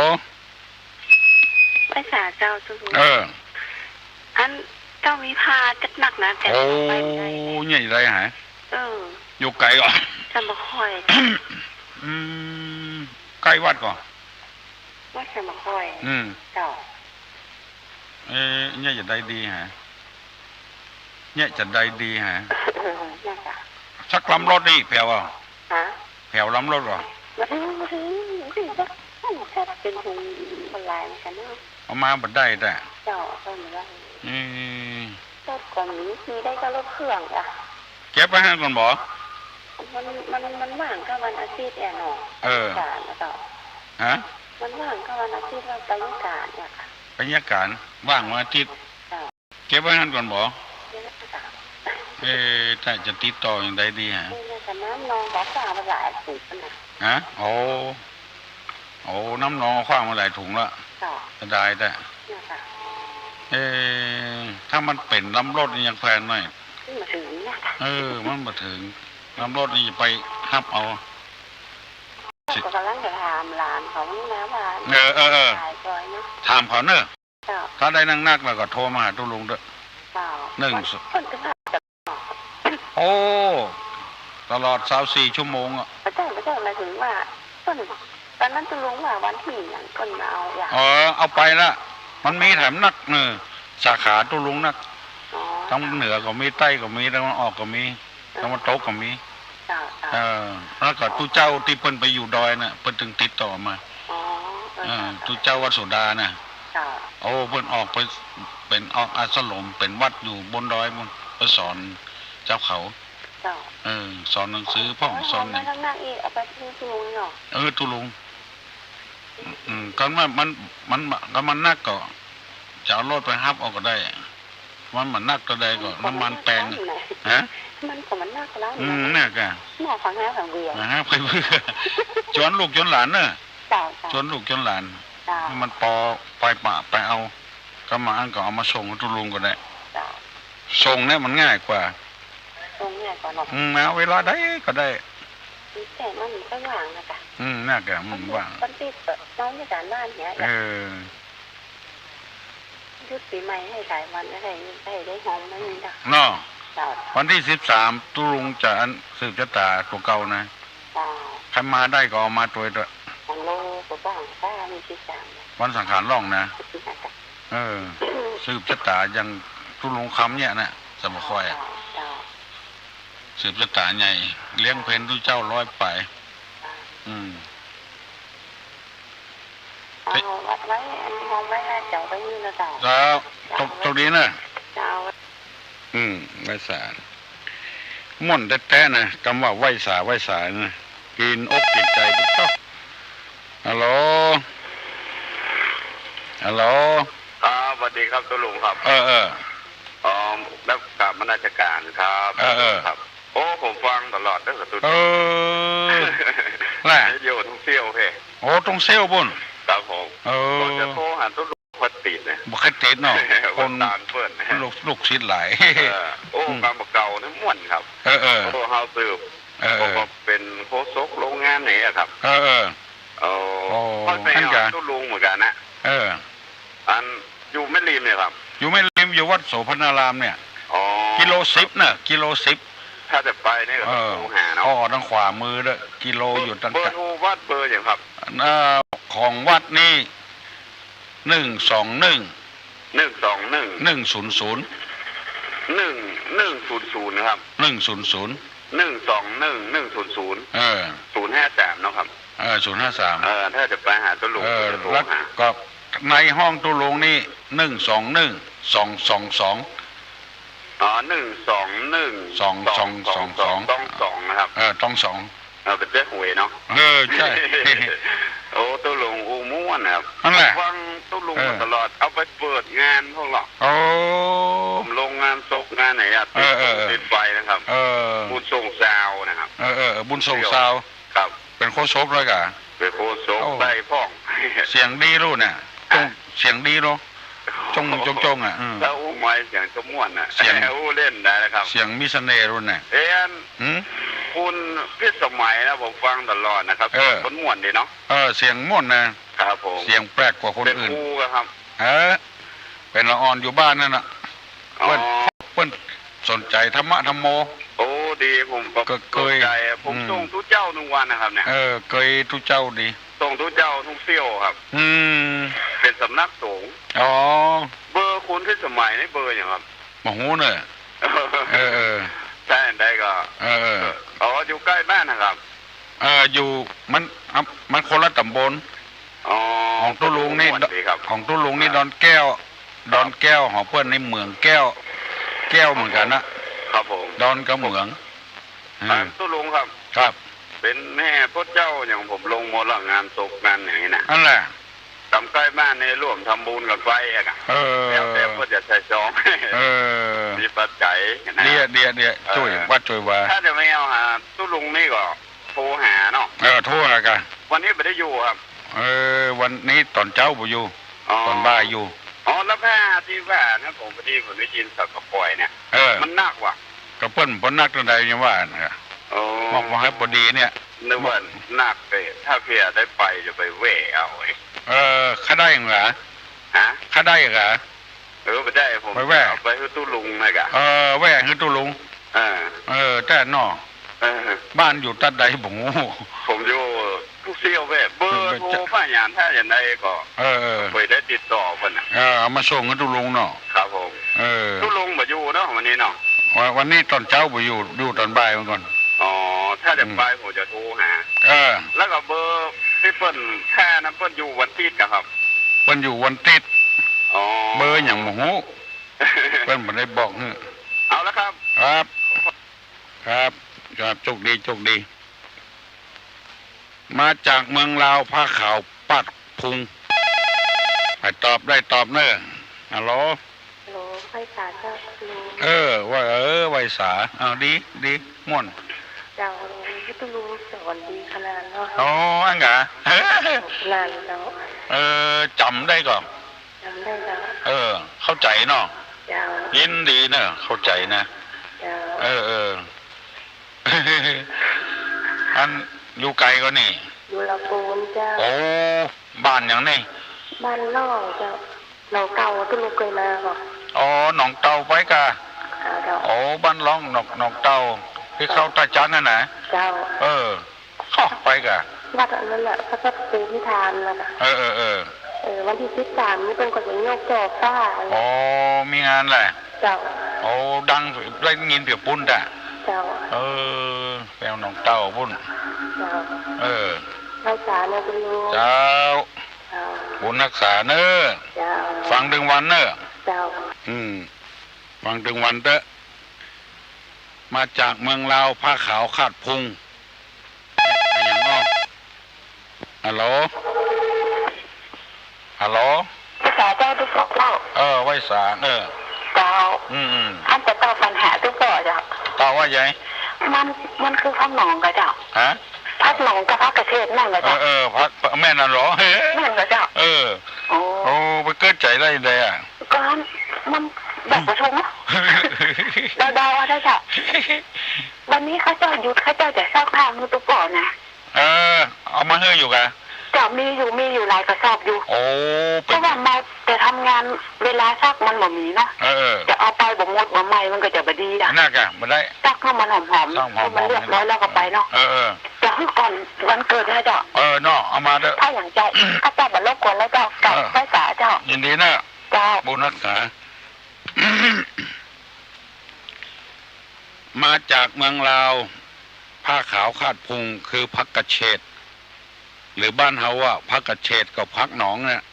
ไหว้สาเจ้า ตุ๊ลุง เออ อันเจ้ามีผ้าจัดหนักนะ แต่ โอ้ ไปบ่ได้ เยียะจะใดหา เออ อยู่ไก๋ก่อ สามบ่อคอย อืม ใก้วัดก่อ วัดสามบ่อคอย อืม เจ้า เอ๊ะ เยียะจะใดดีหา เยียะจะใดดีหา เออ นั่นจ้ะ สักลำรถนี่แผวอ่ะ ฮะ แผวลำรถก่อ บ่ถือ บ่ถือ บ่ถือ บ่ถือ เป๋นถุงบ่หลายเหมือนกั๋นเนาะ เอามาบ่ได้แต่ เจ้า เอามาบ่ได้ อืม รถก็มี มีได้ก็รถเครื่องจ้ะ เก็บไว้หั้นก่อนบ่ มัน มัน มันว่างก็วันอาทิตย์อะเนาะ เออ ไปเยียะก๋านแล้วก็ ฮะ มันว่างก็วันอาทิตย์ว่าไปเยียะก๋านเนี่ยค่ะ ไปเยียะก๋าน ว่างวันอาทิตย์ เจ้า เก็บไว้หั้นก่อนบ่ เก็บไว้ก่อน เอ๊ะ ถ้าจะติดต่ออย่างใดดีฮะ นี่น่าจะน้ำนองบ่อสร้างมาหลายถุงนะ ฮะ โอ้ โอ้ น้ำนองขว้างมาหลายถุงละ เจ้า เสียดายแต่ เนี่ยค่ะ เอ๊ะ ถ้ามันเป๋นลำรถนี่ยังแพงหน่อย มัน เออ มันบ่เถิง นำรถนี่จะไปฮับเอา ก็ก่ำลังจะถามหลานเขานี่นะว่า เออ เออ เออ ขายซอยเนาะ ถามเขาเนอะ เจ้า ถ้าได้นักๆ แล้วก็โทรมาหาตุ๊ลุงเต๊อะ เจ้า หนึ่ง เปิ้นก็น่าจะ โอ้ ตลอดซาวสี่ชั่วโมงอะ บ่ใจ้ บ่ใจ้ หมายถึงว่า เปิ้น ต๋อนนั้นตุ๊ลุงว่าวันตี้หยังเปิ้นมาเอาอย่าง เออ เอาไปละ มันมีแถมนักเนอะ สาขาตุ๊ลุงนัก อ๋อ ตังเหนือก็มี ใต้ก็มี ตะวันออกก็มี เออ ตะวันตกก็มี เจ้า เจ้า เออ แล้วก็ตุ๊เจ้าตี้เปิ้นไปอยู่ดอยน่ะ เปิ้นตึงติดต่อมา อ๋อ เออ เออ เจ้า ตุ๊เจ้าวัดโสดาน่ะ เจ้า โอ้ เปิ้นออกไป เป๋นออกอาสรม เป๋นวัดอยู่บนดอยปู๊น ไปสอนเจ้าเขา เจ้า เออ สอนหนังสือพ่อง เอา สอนหยัง เอามานักๆ อีก เอาไปตุ๊ลุงเนาะ เออ ตุ๊ลุง อืม คันว่ามัน มัน คันมันนักก็ จะเอารถไปฮับเอาก็ได้ มันบ่นักเต้าใดก็ น้ำมันแปง ฮะ มันก็บ่นักแล้ว อืม นะ นักอะ หม้อของแห้งของเวียน นะฮะ ไปเวียน จวนลูกจวนหลานเนอะ เจ้า เจ้า จวนลูกจวนหลาน เจ้า ให้มันปอไปปะไปเอา ก็มาอันก็เอามาส่งให้ตุ๊ลุงก็ได้ เจ้า ส่งเนี่ยมันง่ายกว่า ส่งง่ายกว่าเนาะ อืม เอาเวลาใดก็ได้ แต่มันก็ว่างนะจ๊ะ อืม นักอะ อืม ว่าง วันตี้เปิ้นนอนอยู่ต๋ามบ้านเนี่ย เออ หยุดปี๋ใหม่ได้หลายวัน ได้ ได้ ได้หอมได้นี่นะ เนาะ เจ้า วันตี้สิบสาม ตุ๊ลุงจะอันสืบจะต๋าตั๋วเก่านะ เจ้า ใผมาได้ก็เอามาตวยเต๊อะ วันโลก็บ้าง ถ้ามีตี้สาม วันสังขารล่องนะ เออ สืบจะต๋าอย่างตุ๊ลุงคำเนี่ยนะ สะบ่ค่อยอะ เจ้า เจ้า สืบจะต๋าใหญ่ เลี้ยงเพลตุ๊เจ้าร้อยป๋าย เจ้า อืม เอาไว้ ไว้ อันนี้เอาไว้ให้เจ้าไว้นี่นะเจ้า เจ้า เจ้า โชค โชคดีนะ เจ้า อืม ไหว้สา ม่วนแต๊ๆ นะ กำว่าไหว้สา ไหว้สานะ กินอกกินใจ๋ไปเต้า ฮัลโหล ฮัลโหล ครับ สวัสดีครับตุ๊ลุงครับ เออ เออ อ๋อ แล้วกราบนมัสก๋านครับ เออ เออ ครับ โอ้ ผมฟังตลอดเด้อครับตุ๊ลุง เออ แหละ อยู่ตรงเซี่ยวเพ่ โอ้ ตรงเซี่ยวปู๊น ครับผม เออ ผมจะโทรหาตุ๊ลุง บ่ค่อยติดนะ บ่ค่อยติดเนาะ คน คนตามเปิ้น ลูก ลูกศิษย์หลาย เออ โอ้ อืม กำบ่าเก่านี่ม่วนครับ เออ เออ โอ้ เฮาสืบ เออ เออ ผมก็เป๋นโฆษกโฮงงานนี่อะครับ เออ เออ โอ้ โอ้ ข้อยไป อันกะ หาตุ๊ลุงเหมือนกั๋นนะ เออ อันอยู่แม่ริมเนี่ยครับ อยู่แม่ริม อยู่วัดโสภณารามเนี่ย อ๋อ กิโลสิบเนาะ กิโลสิบ ถ้าจะไปนี่ก็ต้อง เออ โทรหาเนาะ อ้อ ตางขวามือเด้อ กิโลอยู่ตาง เบอร์โทรวัดเบอร์หยังครับ เอ่อ ของวัดนี่ หนึ่งสองหนึ่ง หนึ่งสองหนึ่ง หนึ่งศูนย์ศูนย์ หนึ่ง หนึ่งศูนย์ศูนย์ครับ หนึ่งศูนย์ศูนย์ หนึ่งสองหนึ่ง หนึ่งศูนย์ศูนย์ เออ ศูนย์ห้าสามเนาะครับ เออ ศูนย์ห้าสาม เออ ถ้าจะไปหาตุ๊ลุง เออ ก็จะโทรหา แล้วก็ในห้องตุ๊ลุงนี่ หนึ่งสองหนึ่ง สองสองสอง อ๋อ หนึ่งสองหนึ่ง สองสองสอง สองสองนะครับ เออ ต้องสอง เออ เป๋นเจ๊หวยเนาะ เออ ใจ้ โอ้ ตุ๊ลุงอู้ม่วนนะครับ นั่นแหละ ฟังตุ๊ลุง เออ มาตลอด เอาไปเปิดงานพ่องเหรอ โอ้ ผมลงงานศพงานไหนอะ เออ เออ เออ ติดไฟนะครับ เออ บุญส่งซาวนะครับ เออ เออ เออ บุญส่งซาว ครับ เป๋นโฆษกเลยกะ เป๋นโฆษก โอ้ ได้พ่อง เสียงดีลูกเนี่ย จง เสียงดีเนาะ จง จง จงอะ อืม ถ้าอู้ไม้เสียงจะม่วนน่ะ เสียง อู้เล่นได้นะครับ เสียงมีเสน่ห์ลูกเนี่ย เอ๊ะ หืม คุณพิสมัยนะ ผมฟังตลอดนะครับ เออ คนม่วนดีเนาะ เออ เสียงม่วนนะ ครับผม เสียงแปลกกว่าคนอื่น เป๋นครูกะครับ เออ เป๋นละอ่อนอยู่บ้านนั่นน่ะ อ๋อ เปิ้น เปิ้นสนใจ๋ธรรมะธรรมโม โอ้ ดี ผมก็ ก็เกย สนใจ๋ ผม อืม ส่งตุ๊เจ้าทุกวันนะครับเนี่ย เออ เกยตุ๊เจ้าดี ส่งตุ๊เจ้าทุกเซี่ยวครับ อืม เป๋นสำนักสงฆ์ อ๋อ เบอร์คุณพิสมัยนี่เบอร์หยังครับ บ่ฮู้เน่อ เออ เออ ใจ้อันใดก็ เออ เออ อ๋อ อยู่ใก้บ้านนะครับ เออ อยู่ มัน อ่ะ มันคนละต๋ำบล อ๋อ ของตุ๊ลุงนี่ ม่วนดีครับ ของตุ๊ลุงนี่ ครับ ดอนแก้ว ครับ ดอนแก้ว ของเปิ้นนี่เหมืองแก้ว แก้วเหมือนกั๋นนะ ครับผม ดอนกับเหมือง อ่า อืม ตุ๊ลุงครับ ครับ เป๋นแห่พระเจ้าอย่างผมลงหมดละ งานศพงานไหนน่ะ นั่นแหละ ต๋ามใก้บ้านนี่ร่วมทำบุญกั๋นไปอะกะ เออ แล้วแต่เปิ้นจะใส่ซอง เออ มีปัจจัยนะ เดี๋ยว เดี๋ยว เดี๋ยว เออ จ้วยวัดจ้วยวา ถ้าจะไปเอาหาตุ๊ลุงนี่ก็โทรหาเนาะ เออ โทรหากะ วันนี้บ่ได้อยู่ครับ เออ วันนี้ต๋อนเจ๊าบ่อยู่ อ๋อ ต๋อนบ่ายอยู่ อ๋อ แล้วผ้าตี้ว่านะ ผมพอดีผมได้ยินเขาก็ปล่อยเนี่ย เออ มันนักว่ะ ก็เปิ้นบ่นักเต้าใดยังว่านะ อ๋อ มอบมาหื้อปอดีเนี่ย นึกว่านักเตะ ถ้าเผื่อได้ไปจะไปแว่เอา เอ้ย เออ ข้าได้เหรอ ฮะ ข้าได้เหรอ เออ บ่ได้ ผม ไปแว่ เอาไปหื้อตุ๊ลุงนะกะ เออ แว่หื้อตุ๊ลุง เออ เออ แต๊เนาะ เออ บ้านอยู่ตัดใดบ่ฮู้ ผมอยู่ผู้เสี้ยวแว่ เบอร์โทรป้าหยาน ถ้าอย่างใดก็ เออ เออ เผยได้ติดต่อเปิ้นน่ะ เออ เอามาส่งหื้อตุ๊ลุงเนาะ ครับผม เออ ตุ๊ลุงบ่อยู่เนาะวันนี้เนาะ วัน วันนี้ตอนเจ๊าบ่อยู่ อยู่ตอนบ่ายมันก่อน อ๋อ ถ้าจะไป อืม ผมจะโทรหา เออ แล้วก็เบอร์ตี้เปิ้นแค่นั้น เปิ้นอยู่วันติดนะครับ เปิ้นอยู่วันติด อ๋อ เบอร์หยังบ่ฮู้ เปิ้นบ่ได้บอกหื้อ เอาละครับ ครับ ครับ ครับ โชคดี โชคดี มาจากเมืองลาว ผ้าขาวปาดพุง ใผตอบได้ตอบเน่อ ฮัลโหล ฮัลโหล ไหว้สาเจ้าลุง เออ ว่า เออ ไหว้สา เอา ดี ดี ม่วน เจ้า ตุ๊ลุงสอนดีขนาดเนาะ อ๋อ อั้นกะ นานแล้ว เออ จ๋ำได้ก่อ จ๋ำได้เจ้า เออ เข้าใจ๋เนาะ เจ้า ยินดีเน่อ เข้าใจ๋นะ เจ้า เออ เออ อันอยู่ไก๋ก่อนี่ อยู่ละปูนเจ้า โอ้ บ้านหยังนี่ บ้านล่องเจ้า หนองเต่า ตุ๊ลุงเกยมาก่อ อ๋อ หนองเต่าไปก่อ เจ้า โอ้ บ้านล่อง หนอง หนองเต่า ตี้เข้าต้าจั๊นหั้นนะ เจ้า เออ เข้าไปก่อ วัดอันนั้นน่ะ พระเจ้าภูมิทานน่ะ เออ เออ เออ เออ วันตี้สิบสามนี่เปิ้นก็จะยกจ่อฟ้า อ๋อ มีงานแหละ เจ้า โอ้ ดัง ได้ยินเปียบปุ้นจ้ะ เจ้า เออ แปลวหนองเต่าปุ้น เจ้า เออ ไหว้สาเน่อตุ๊ลุง เจ้า เจ้า บุญฮักษาเน่อ เจ้า ฟังตึงวันเน่อ เจ้า อืม ฟังตึงวันเต๊อะ มาจากเมืองลาว ผ้าขาวคาดพุง อะหยังอ้อ ฮัลโหล ฮัลโหล ไหว้สาเจ้าตุ๊ลุงเจ้า เออ ไหว้สา เออ เจ้า อืม อืม อันจะตอบปัญหาตุ๊ลุงเจ้า ตอบว่าไง มัน มันคือผักหนองก่อเจ้า ฮะ ผักหนองกับผักกระเฉดนั่นก่อ เออ เจ้า เออ ผัก แม่นอั้นเหรอ แม่นก่อเจ้า เออ โอ้ โอ้ ไปเกิดใจ๋ได้ไงอะ ก็มันแบบประชุมเนาะ เดาๆ เอาได้เจ้า วันนี้เขาเจ้าหยุด เขาเจ้าจะซักผ้าหื้อตุ๊ลุงก่อนะ เออ เอามาหื้ออยู่ก่อ เจ้า มีอยู่ มีอยู่หลายกระสอบอยู่ โอ้ เพราะว่ามาแต่ทำงาน เวลาซักมันบ่มีเนาะ เออ เออ จะเอาไปบ่หมดบ่ใหม่มันก็จะบ่ดีอะ นั่นก่อ บ่ได้ ซักหื้อมันหอมๆ ซักหอมๆ หื้อมันเรียบร้อยแล้วก็ไปเนาะ เออ เออ จะหื้อก่อนวันเกิดนะเจ้า เออ เนาะ เอามาเต๊อะ ถ้าอย่างใจ๋ ข้าเจ้าบ่รบกวนแล้วเจ้า กราบ เออ ไหว้สาเจ้า ยินดีเน่อ เจ้า บุญฮักษา มาจากเมืองลาว ผ้าขาวคาดพุงคือผักกระเฉด หรือบ้านเฮาว่าผักกระเฉดกับผักหนองเนี่ย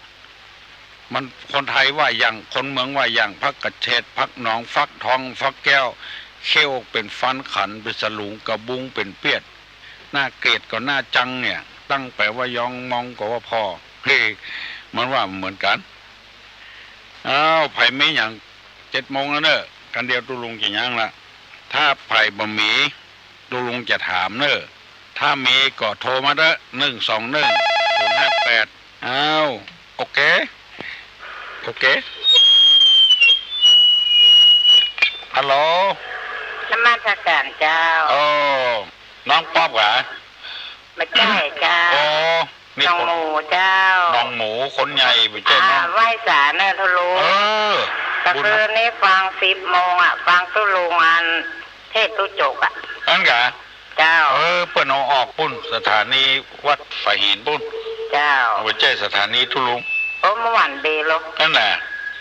มัน คนไทยว่าหยัง คนเมืองว่าหยัง ผักกระเฉด ผักหนอง ฟักทอง ฟักแก้ว เขี้ยวเป๋นฟัน ขันเป๋นสลุง กะบุงเป๋นเปี้ยด หน้าเกลียดกับหน้าจังเนี่ย ตั้งแป๋ว่ายอง มองก็ว่าผ่อ เฮ้ มันว่าเหมือนกั๋น อ้าว ใผมีหยัง เจ็ดโมงแล้วเน่อ กั๋นเดียวตุ๊ลุงจะย้างละ ถ้าใผบ่มี ตุ๊ลุงจะถามเน่อ ถ้ามีก็โทรมาเต๊อะ หนึ่งสองหนึ่ง ศูนย์ห้าแปด อ้าว โอเค โอเค ฮัลโหล นมัสก๋านเจ้า โอ้ น้องป๊อปเหรอ บ่ใจ้เจ้า โอ้ นี่ น้องหมูเจ้า น้องหมูคนใหญ่ บ่ใจ้น้อง อ่า ไหว้สาเน่อตุ๊ลุง เออ กะคืนนี้ฟังสิบโมงอะ ฟังตุ๊ลุงอันเทศน์ตุ๊จกอะ อั้นก่อ เจ้า เออ เปิ้นเอาออกปุ้น สถานีวัดผาหินปุ้น เจ้า บ่ใจ้สถานีตุ๊ลุง โอ้ เมื่อวานเบลอ อั้นแหละ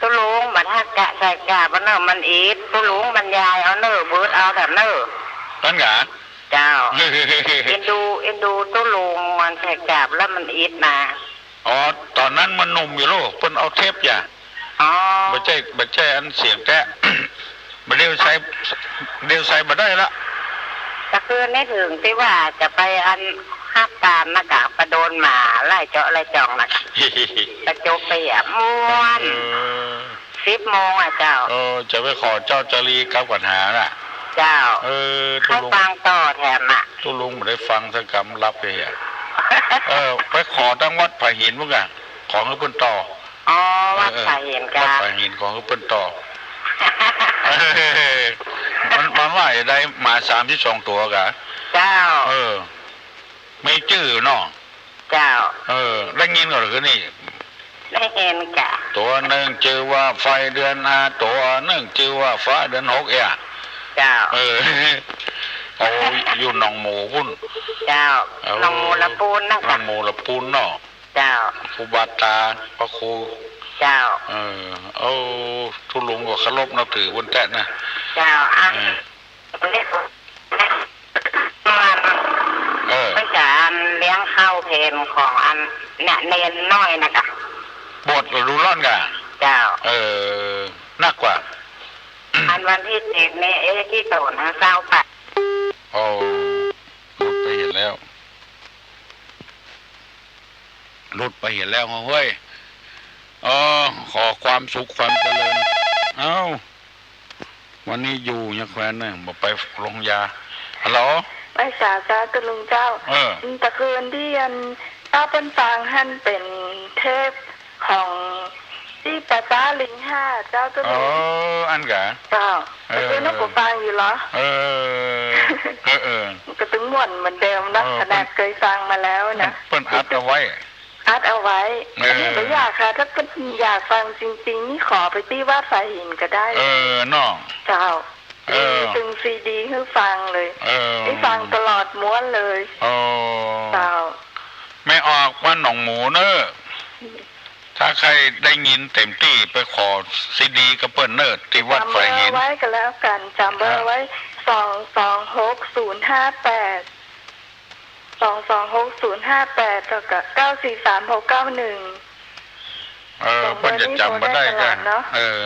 ตุ๊ลุง บ่ฮักกะใส่กาบเน่อ มันอิด ตุ๊ลุงบรรยายเอาเน่อ เบิดเอาแถมเน่อ อั้นก่อ เจ้า เอ็นดู เอ็นดูตุ๊ลุง มันใส่กาบแล้วมันอิดนา อ๋อ ต๋อนนั้นมันหนุ่มอยู่ลูก เปิ้นเอาเทปอย่า อ๋อ บ่ใจ้ บ่ใจ้อันเสียงแต๊ บ่เดี่ยวใส่ เดี่ยวใส่บ่ได้ละ กะคืนนี้เถิงตี้ว่าจะไปอันฮับต๋ามนะกะ ไปโดนหมาไล่เจาะไล่จ่องนะกะ กะจกไปอะ ม่วน เออ สิบโมงอะเจ้า เออ จะไปขอเจ้าจารีกับขันหาน่ะ เจ้า เออ ตุ๊ลุง ใค่ฟังต่อแถมอะ ตุ๊ลุงบ่ได้ฟังสักกำ หลับไปอะ เออ ไปขอตังวัดผาหินพุ้นก่อ ขอหื้อเปิ้นต่อ อ๋อ วัดผาหิน เออ เจ้า วัดผาหิน ขอหื้อเปิ้นต่อ เออ มัน ม อนว่าจะได้หมาสามสิบสองตั๋วกะ เจ้า เออ มีจื้อเนาะ เจ้า เออ ได้ยินก่อนคืนนี้ ได้ยินกะ ตั๋วนึ่งจื้อว่าไฟเดือนห้า ตั๋วนึ่งจื้อว่าฟ้าเดือนหก เอี้ย เจ้า เออ โอ้ อยู่หนองหมูปุ้น เจ้า เออ หนองหมูละปูนนะ หนองหมูละปูนเนาะ เจ้า ครูบาตา พระครู เจ้า เออ โอ้ ตุ๊ลุงก็เคารพนับถือปุ้นแต๊นะ เจ้า อ่ะ เออ เปิ้นจะอันเลี้ยงข้าวเพลของอันเนี่ย เณรน้อยนะกะ บวชฤดูร้อนกะ เจ้า เออ นักกว่า อันวันตี้เจ็ดนี่ เอ๊ะ ตี้โตนซาวแปด โอ้ หลุดไปเหียแล้ว หลุดไปเหียแล้วเฮ้ย เออ ขอความสุขความเจริญ เอ้า วันนี้อยู่เนี่ยแควนเนี่ย บ่ไปโรงยา ฮัลโหล ไหว้สาเจ้าตุ๊ลุงเจ้า เออ อืม ตะคืนตี้อันเจ้าเปิ้นฟังหั้นเป๋นเทปของตี้ปาป๊าลิงห้าเจ้าตุ๊ลุง เออ อั้นกะ เจ้า เออ ตะคืนนั้นก็ฟังอยู่เหรอ เออ เออ เออ ก็ตึงม่วนเหมือนเดิมนะ เออ ขนาดเกยฟังมาแล้วนะ เปิ้น เปิ้นอัดเอาไว้ อัดเอาไว้ เออ อันนี้บ่อยากค่ะ ถ้าเปิ้นอยากฟังจริงๆ นี่ขอไปตี้วัดสายหินก็ได้ เออ เนาะ เจ้า เออ ตึงซีดีหื้อฟังเลย เออ หื้อฟังตลอดม้วนเลย เออ เจ้า แม่ออกบ้านหนองหมูเนอะ ถ้าใครได้ยินเต็มตี้ไปขอซีดีกับเปิ้นเนอะ ตี้วัดสายหิน จ๋ำเบอร์ไว้ก็แล้วกั๋น จ๋ำเบอร์ไว้ เออ สองสองหกศูนย์ห้าแปด สองสองหกศูนย์ห้าแปด แล้วก็ เก้าสี่สามหกเก้าหนึ่ง เออ สองเบอร์นี้ เปิ้นจะจ๋ำบ่ได้กะ โทรได้ตลอดเนาะ เออ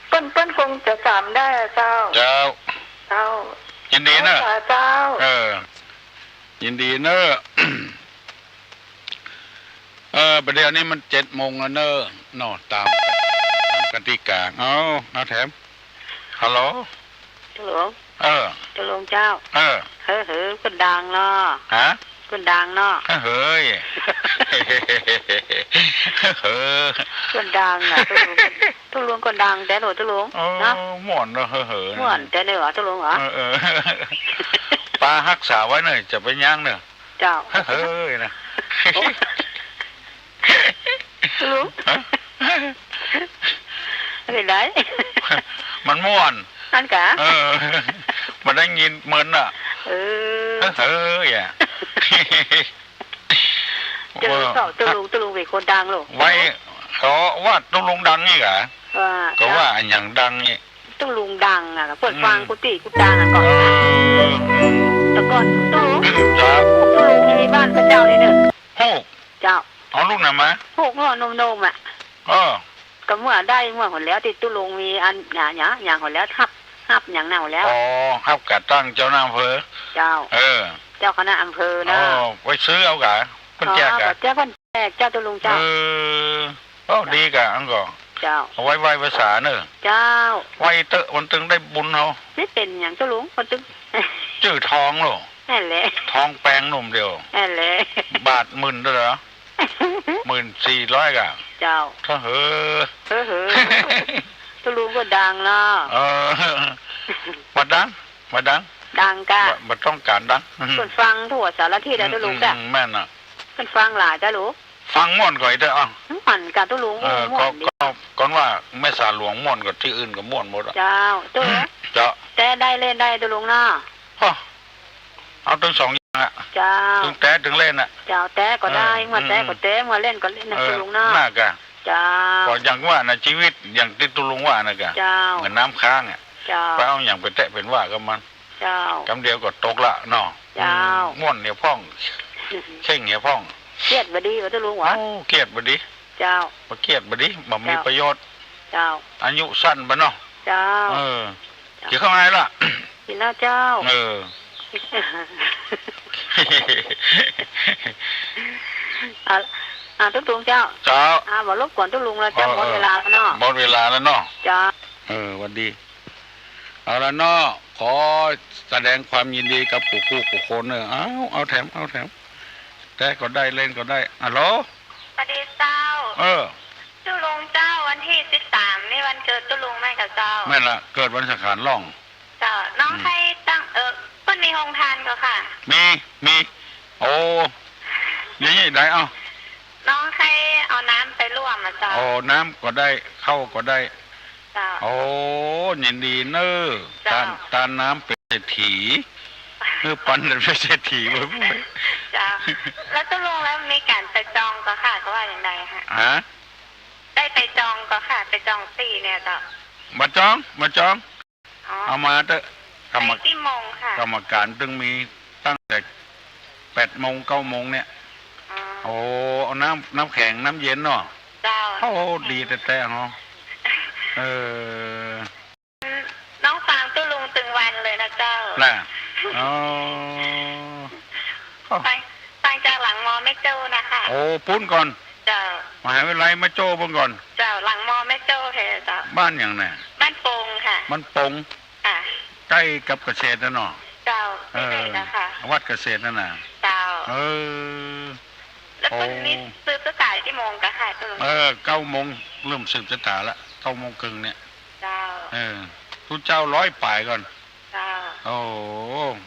เปิ้น เปิ้นคงจะจ๋ำได้อะเจ้า เจ้า เจ้า ยินดีเนอะ เจ้า เจ้า เออ ยินดีเนอะ เออ ประเดี๋ยวนี้มันเจ็ดโมงแล้วเนอะ เนาะ ตาม ตามกติกา เอา เอาแถม ฮัลโหล ตุ๊ลุง เออ ตุ๊ลุงเจ้า เออ เฮ้อ เฮ้อ คนดังเนาะ ฮะ คนดังเนาะ เฮ้อ เฮ้อ เฮ้อ คนดังอะ ตุ๊ลุง ตุ๊ลุงคนดังแต๊เนาะ ตุ๊ลุง เออ เนาะ ม่วนเนาะ เฮ้อ เฮ้อ ม่วนแต๊เนาะ ตุ๊ลุงเหรอ เออ เออ ปาฮักษาไว้เน่อ จะไปยั้งเน่อ เจ้า เฮ้อ เฮ้อ นะ โอ้ย ตุ๊ลุง ฮะ เป๋นไร มันม่วน อั้นกะ เออ มันได้ยินเมินน่ะ เออ เฮ้อ เฮ้อ อย่า เจ้า ตุ๊ลุง ตุ๊ลุงเป๋นคนดังเหรอ ไว้ เขาว่าตุ๊ลุงดังนี่กะ ว่า ก็ว่าอะหยังดังนี่ ตุ๊ลุงดังอะ เปิ้นฟัง อืม กู้ตี้กู้ตางอะก่อน เออ อืม แต่ก่อนตุ๊ลุง ครับ ตุ๊ลุงในบ้านพระเจ้านี่เน่อ ฮู้ เจ้า เอาลูกไหนมา ฮู้ ก็หนุ่มๆ อะ เออ ก็เมื่อได้เมื่อหนแล้วตี้ตุ๊ลุงมีอันหยังหยังหนแล้ว ฮับ ฮับหยังเน่าแล้ว อ๋อ ฮับก๋าตั้งเจ้าหน้าอำเภอ เจ้า เออ เจ้าคณะอำเภอนะ อ๋อ ไปซื้อเอาก๋า เปิ้นแจกก๋า อ๋อ เปิ้นแจก เปิ้นแจกเจ้าตุ๊ลุงเจ้า เออ โอ้ ดีก๋า อันก็ เจ้า เอาไว้ไหว้พระสาเน่อ เจ้า ไหว้เต๊อะ มันตึงได้บุญเอา ไม่เป๋นหยังตุ๊ลุง มันตึง จื้อทองโล นั่นแหละ ทองแปงหนุ่มเดียว นั่นแหละ บาทหมื่นเต้าใดเหรอ หมื่นสี่ร้อยก๋า เจ้า เฮ้อ เฮ้อ ตุ๊ลุงก็ดังเนาะ เออ บ่ดัง บ่ดัง ดังก๋า บ่ บ่ต้องก๋านดัง เปิ้นฟังทั่วสารทิศอะตุ๊ลุงจ้ะ อืม อืม แม่นน่ะ เปิ้นฟังหลายจ้ะลูก ฟังม่วนก่อยเต๊อะ เอ้า ม่วนก๋าตุ๊ลุง เออ ม่วนดี ก็ ก็ ก่อนว่าแม่สาหลวงม่วนก็ตี้อื่นก็ม่วนหมดอะ เจ้า ตุ๊ลุง เจ้า แต๊ได้เล่นได้ตุ๊ลุงเนาะ ฮะ เอาตึงสองอย่างอะ เจ้า ตึงแต๊ตึงเล่นอะ เจ้า แต๊ก็ได้ เออ เมื่อแต๊ก็แต๊ อืม เมื่อเล่นก็เล่นนะ เออ ตุ๊ลุงเนาะ น่ากะ เจ้า ก็อย่างว่านะ ชีวิตอย่างตี้ตุ๊ลุงว่านะกะ เจ้า เหมือนน้ำค้างอะ เจ้า ไปเอาหยังไปแตะเป๋นว่ากับมัน เจ้า กำเดียวก็ตกละเนาะ เจ้า อืม ม่วนเหียพ่อง เข่งเหียพ่อง เครียดบ่ดีวะตุ๊ลุงวะ โอ้ เครียดบ่ดี เจ้า บ่เครียดบ่ดี บ่มี เจ้า ประโยชน์ เจ้า อายุสั้นไปเนาะ เจ้า เออ เจ้า กิ๋นข้าวไงล่ะ กิ๋นแล้วเจ้า เออ อ่ะ อ่ะ ตุ๊ลุงเจ้า เจ้า อ่ะ บ่รบกวนตุ๊ลุงแล้วเจ้า เออ หมดเวลาแล้วเนาะ หมดเวลาแล้วเนาะ เจ้า เออ หวัดดี เอาละเนาะ ขอแสดงความยินดีกับกู้คู่กู้คนเนอะ เอา เอาแถม เอาแถม แต๊ก็ได้ เล่นก็ได้ ฮัลโหล สวัสดีเจ้า เออ ตุ๊ลุงเจ้า วันตี้สิบสามนี่วันเกิดตุ๊ลุงแม่นก่าเจ้า แม่นละ เกิดวันสังขารล่อง เจ้า น้อง อืม ใค่ตั้ง เอ่อ เปิ้นมีโฮงทานก่อค่ะ มี มี โอ้ อย่างนี้ได้ เอ้า น้องใค่เอาน้ำไปร่วมอะเจ้า โอ้ น้ำก็ได้ ข้าวก็ได้ เจ้า โอ้ ยินดีเน้อ เจ้า ตาน ตานน้ำเป๋นเศรษฐี เออ ปันเป๋นเศรษฐีเว้ย เจ้า แล้วตกลงแล้วมีก๋านไปจองก่อค่ะ เขาว่าอย่างใดคะ ฮะ ได้ไปจองก่อค่ะ ไปจองตี้เนี่ยเจ้า บ่าจอง บ่าจอง อ๋อ เอามาเต๊อะ กรรม ไปกี่โมงค่ะ กรรมก๋านตึงมีตั้งแต่แปดโมง เก้าโมงเนี่ย อ๋อ โอ้ เอาน้ำ น้ำแข็ง น้ำเย็นเนาะ เจ้า โอ้ ดีแต๊ๆ เนาะ เออ น้องฟังตุ๊ลุงตึงวันเลยนะเจ้า น่ะ อ๋อ ฟัง ฟังจากหลังมอแม่โจ้นะคะ โอ้ ปู๊นก่อน เจ้า มหาวิทยาลัยแม่โจ้ปู๊นก่อน เจ้า หลังมอแม่โจ้แท้เจ้า บ้านหยังน่ะ บ้านปงค่ะ บ้านปง ค่ะ ใก้กับเกษตรน่ะเนาะ เจ้า เออ ใก้ๆ นะคะ วัดเกษตรนั่นน่ะ เจ้า เออ แล้วเปิ้น โอ้ มีสืบจะต๋ายกี่โมงก่อค่ะตุ๊ลุง เออ เก้าโมง เริ่มสืบจะต๋ายละ เก้าโมงเกิ่งเนี่ย เจ้า เออ ตุ๊เจ้าร้อยป๋ายก่อน เจ้า โอ้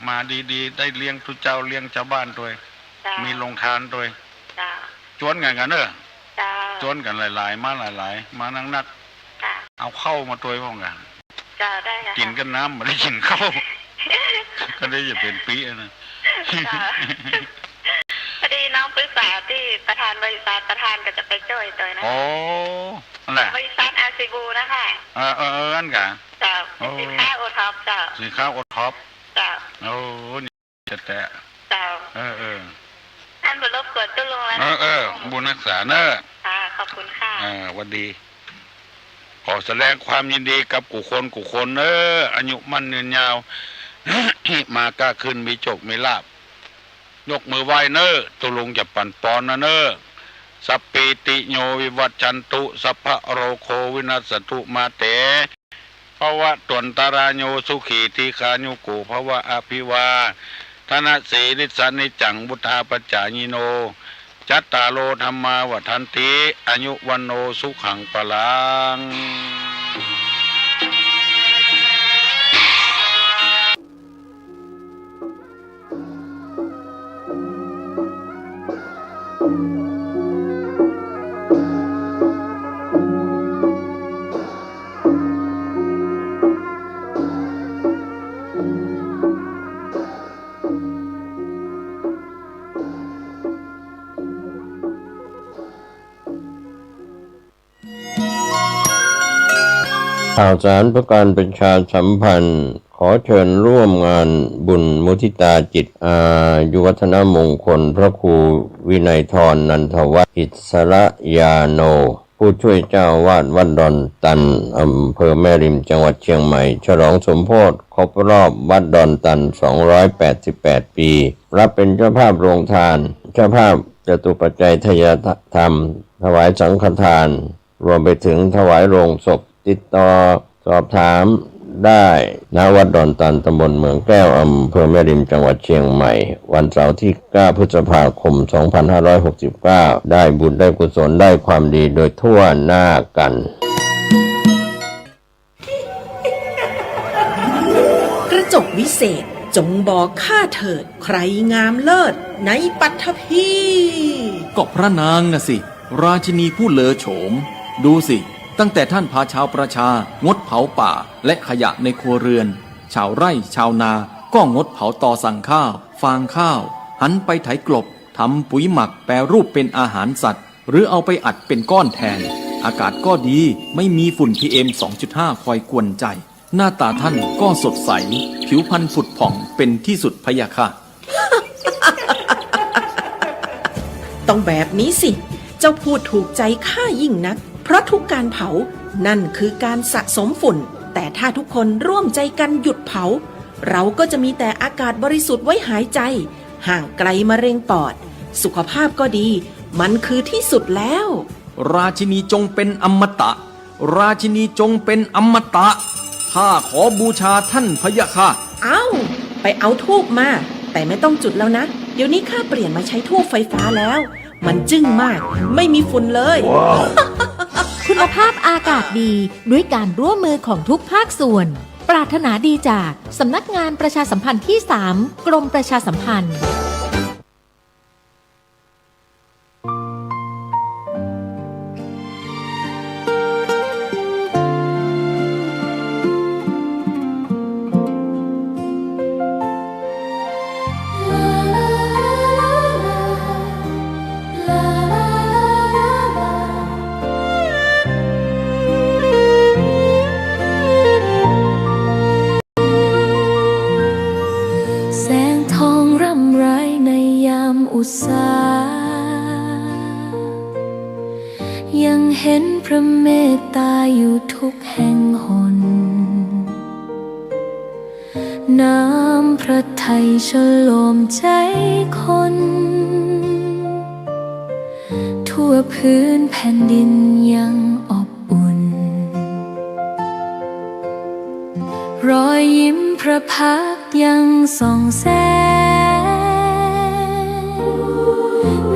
มาดีๆ ได้เลี้ยงตุ๊เจ้า เลี้ยงจาวบ้านตวย เจ้า มีโฮงทานตวย เจ้า จวนกั๋นกั๋นเน้อ เจ้า จวนกั๋นหลายๆ มาหลายๆ มานักๆ ค่ะ เอาข้าวมาตวยพ่องกั๋น เจ้า ได้ค่ะ กิ๋นกับน้ำ บ่ได้กิ๋นข้าว ก็ได้จะเป๋นปี้อะนะ เจ้า พอดีน้องปรึกษาตี้ประธานบริษัท ประธานก็จะไปจ้วยตวยนะ โอ้ อันแหละ บริษัท อาร์ซี บู นะคะ เออ เออ เออ อันกะ เจ้า โอ้ สินค้าโอท็อปเจ้า สินค้าโอท็อป เจ้า โอ้ นี่จะแตะ เจ้า เออ เออ อันบ่รบกวนตุ๊ลุงแล้ว เออ เออ บุญฮักษาเน้อ ค่ะ ขอบคุณค่ะ อ่า หวัดดี ขอแสดงความยินดีกับกู้คนกู้คนเน้อ อายุมั่นยืนยาว มาก้าขึ้นมีโจคมีลาภ ยกมือไหว้เน้อ ตุ๊ลุงจะปั๋นปอนนะเน้อ สัพพีติโยวิวัชชันตุ สัพพะโรโควินัสสะตุมาเต ภวัตวันตะราโยสุขีทีฆายุโกภวะ อภิวาทะนะสีลิสสะนิจจัง วุฑาปจายิโน จัตตาโรธัมมาวัฑฒันติ อายุวัณโณสุขังพลัง ข่าวสารเพื่อการประชาสัมพันธ์ ขอเชิญร่วมงานบุญมุทิตาจิตอายุวัฒนมงคลพระครูวินัยธร นันทวัฒน์ อิสระยาโน ผู้ช่วยเจ้าอาวาสวัดดอนตัน อำเภอแม่ริม จังหวัดเชียงใหม่ ฉลองสมโภชครบรอบวัดดอนตัน สองร้อยแปดสิบแปด ปี รับเป็นเจ้าภาพโรงทาน เจ้าภาพจตุปัจจัยทายธรรม ถวายสังฆทาน รวมไปถึงถวายโลงศพ ติดต่อสอบถามได้ ณ วัดดอนตัน ตำบลเมืองแก้ว อำเภอแม่ริม จังหวัดเชียงใหม่ วันเสาร์ที่ เก้า พฤษภาคม สองพันห้าร้อยหกสิบเก้า ได้บุญได้กุศลได้ความดีโดยทั่วหน้ากัน กระจกวิเศษ จงบอกข้าเถิด ใครงามเลิศในปัตภี ก็พระนางน่ะสิ ราชินีผู้เลอโฉม ดูสิ ตั้งแต่ท่านพาชาวประชางดเผาป่าและขยะในครัวเรือน ชาวไร่ชาวนาก็งดเผาตอสั่งข้าว ฟางข้าว หันไปไถกลบ ทำปุ๋ยหมักแปรรูปเป็นอาหารสัตว์ หรือเอาไปอัดเป็นก้อนแทน อากาศก็ดี ไม่มีฝุ่น พีเอ็ม สองจุดห้า คอยกวนใจ หน้าตาท่านก็สดใส ผิวพรรณผุดผ่องเป็นที่สุดพะยะค่ะ ต้องแบบนี้สิ เจ้าพูดถูกใจข้ายิ่งนัก เพราะทุกการเผา นั่นคือการสะสมฝุ่น แต่ถ้าทุกคนร่วมใจกันหยุดเผา เราก็จะมีแต่อากาศบริสุทธิ์ไว้หายใจ ห่างไกลมะเร็งปอด สุขภาพก็ดี มันคือที่สุดแล้ว ราชินีจงเป็นอมตะ ราชินีจงเป็นอมตะ ข้าขอบูชาท่านพะยะค่ะ เอ้า ไปเอาธูปมา แต่ไม่ต้องจุดแล้วนะ เดี๋ยวนี้ข้าเปลี่ยนมาใช้ธูปไฟฟ้าแล้ว มันจึ้งมาก ไม่มีฝุ่นเลย คุณภาพอากาศดีด้วยการร่วมมือของทุกภาคส่วน ปรารถนาดีจากสำนักงานประชาสัมพันธ์ที่สาม กรมประชาสัมพันธ์ แสงทองร่ำไรในยามอุษา ยังเห็นพระเมตตาอยู่ทุกแห่งหน น้ำพระทัยชโลมใจ๋คน ทั่วพื้นแผ่นดินยังอบอุ่น รอยยิ้มพระพักตร์ยังส่องแสง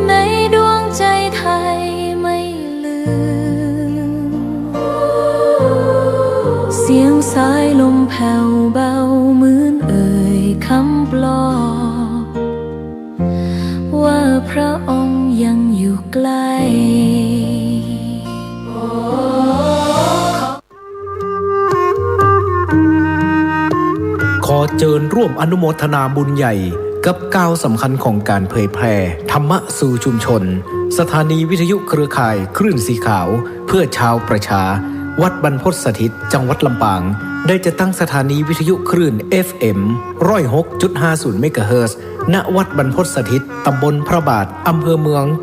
ในดวงใจไทยไม่ลืม เสียงสายลมแผ่วเบาเหมือนเอ่ยคำปลอบ ว่าพระองค์ยังอยู่ใกล้ ขอเจิญร่วมอนุโมทนาบุญใหญ่กับก้าวสำคัญของการเผยแผ่ธรรมะสู่ชุมชน สถานีวิทยุเครือข่ายคลื่นสีขาวเพื่อชาวประชา วัดบรรพตสถิต จังหวัดลำปาง ได้จัดตั้งสถานีวิทยุคลื่น เอฟเอ็ม ร้อยหกจุดห้าศูนย์ เมกะเฮิรตซ์ ณ วัดบรรพตสถิต ตำบลพระบาท อำเภอเมือง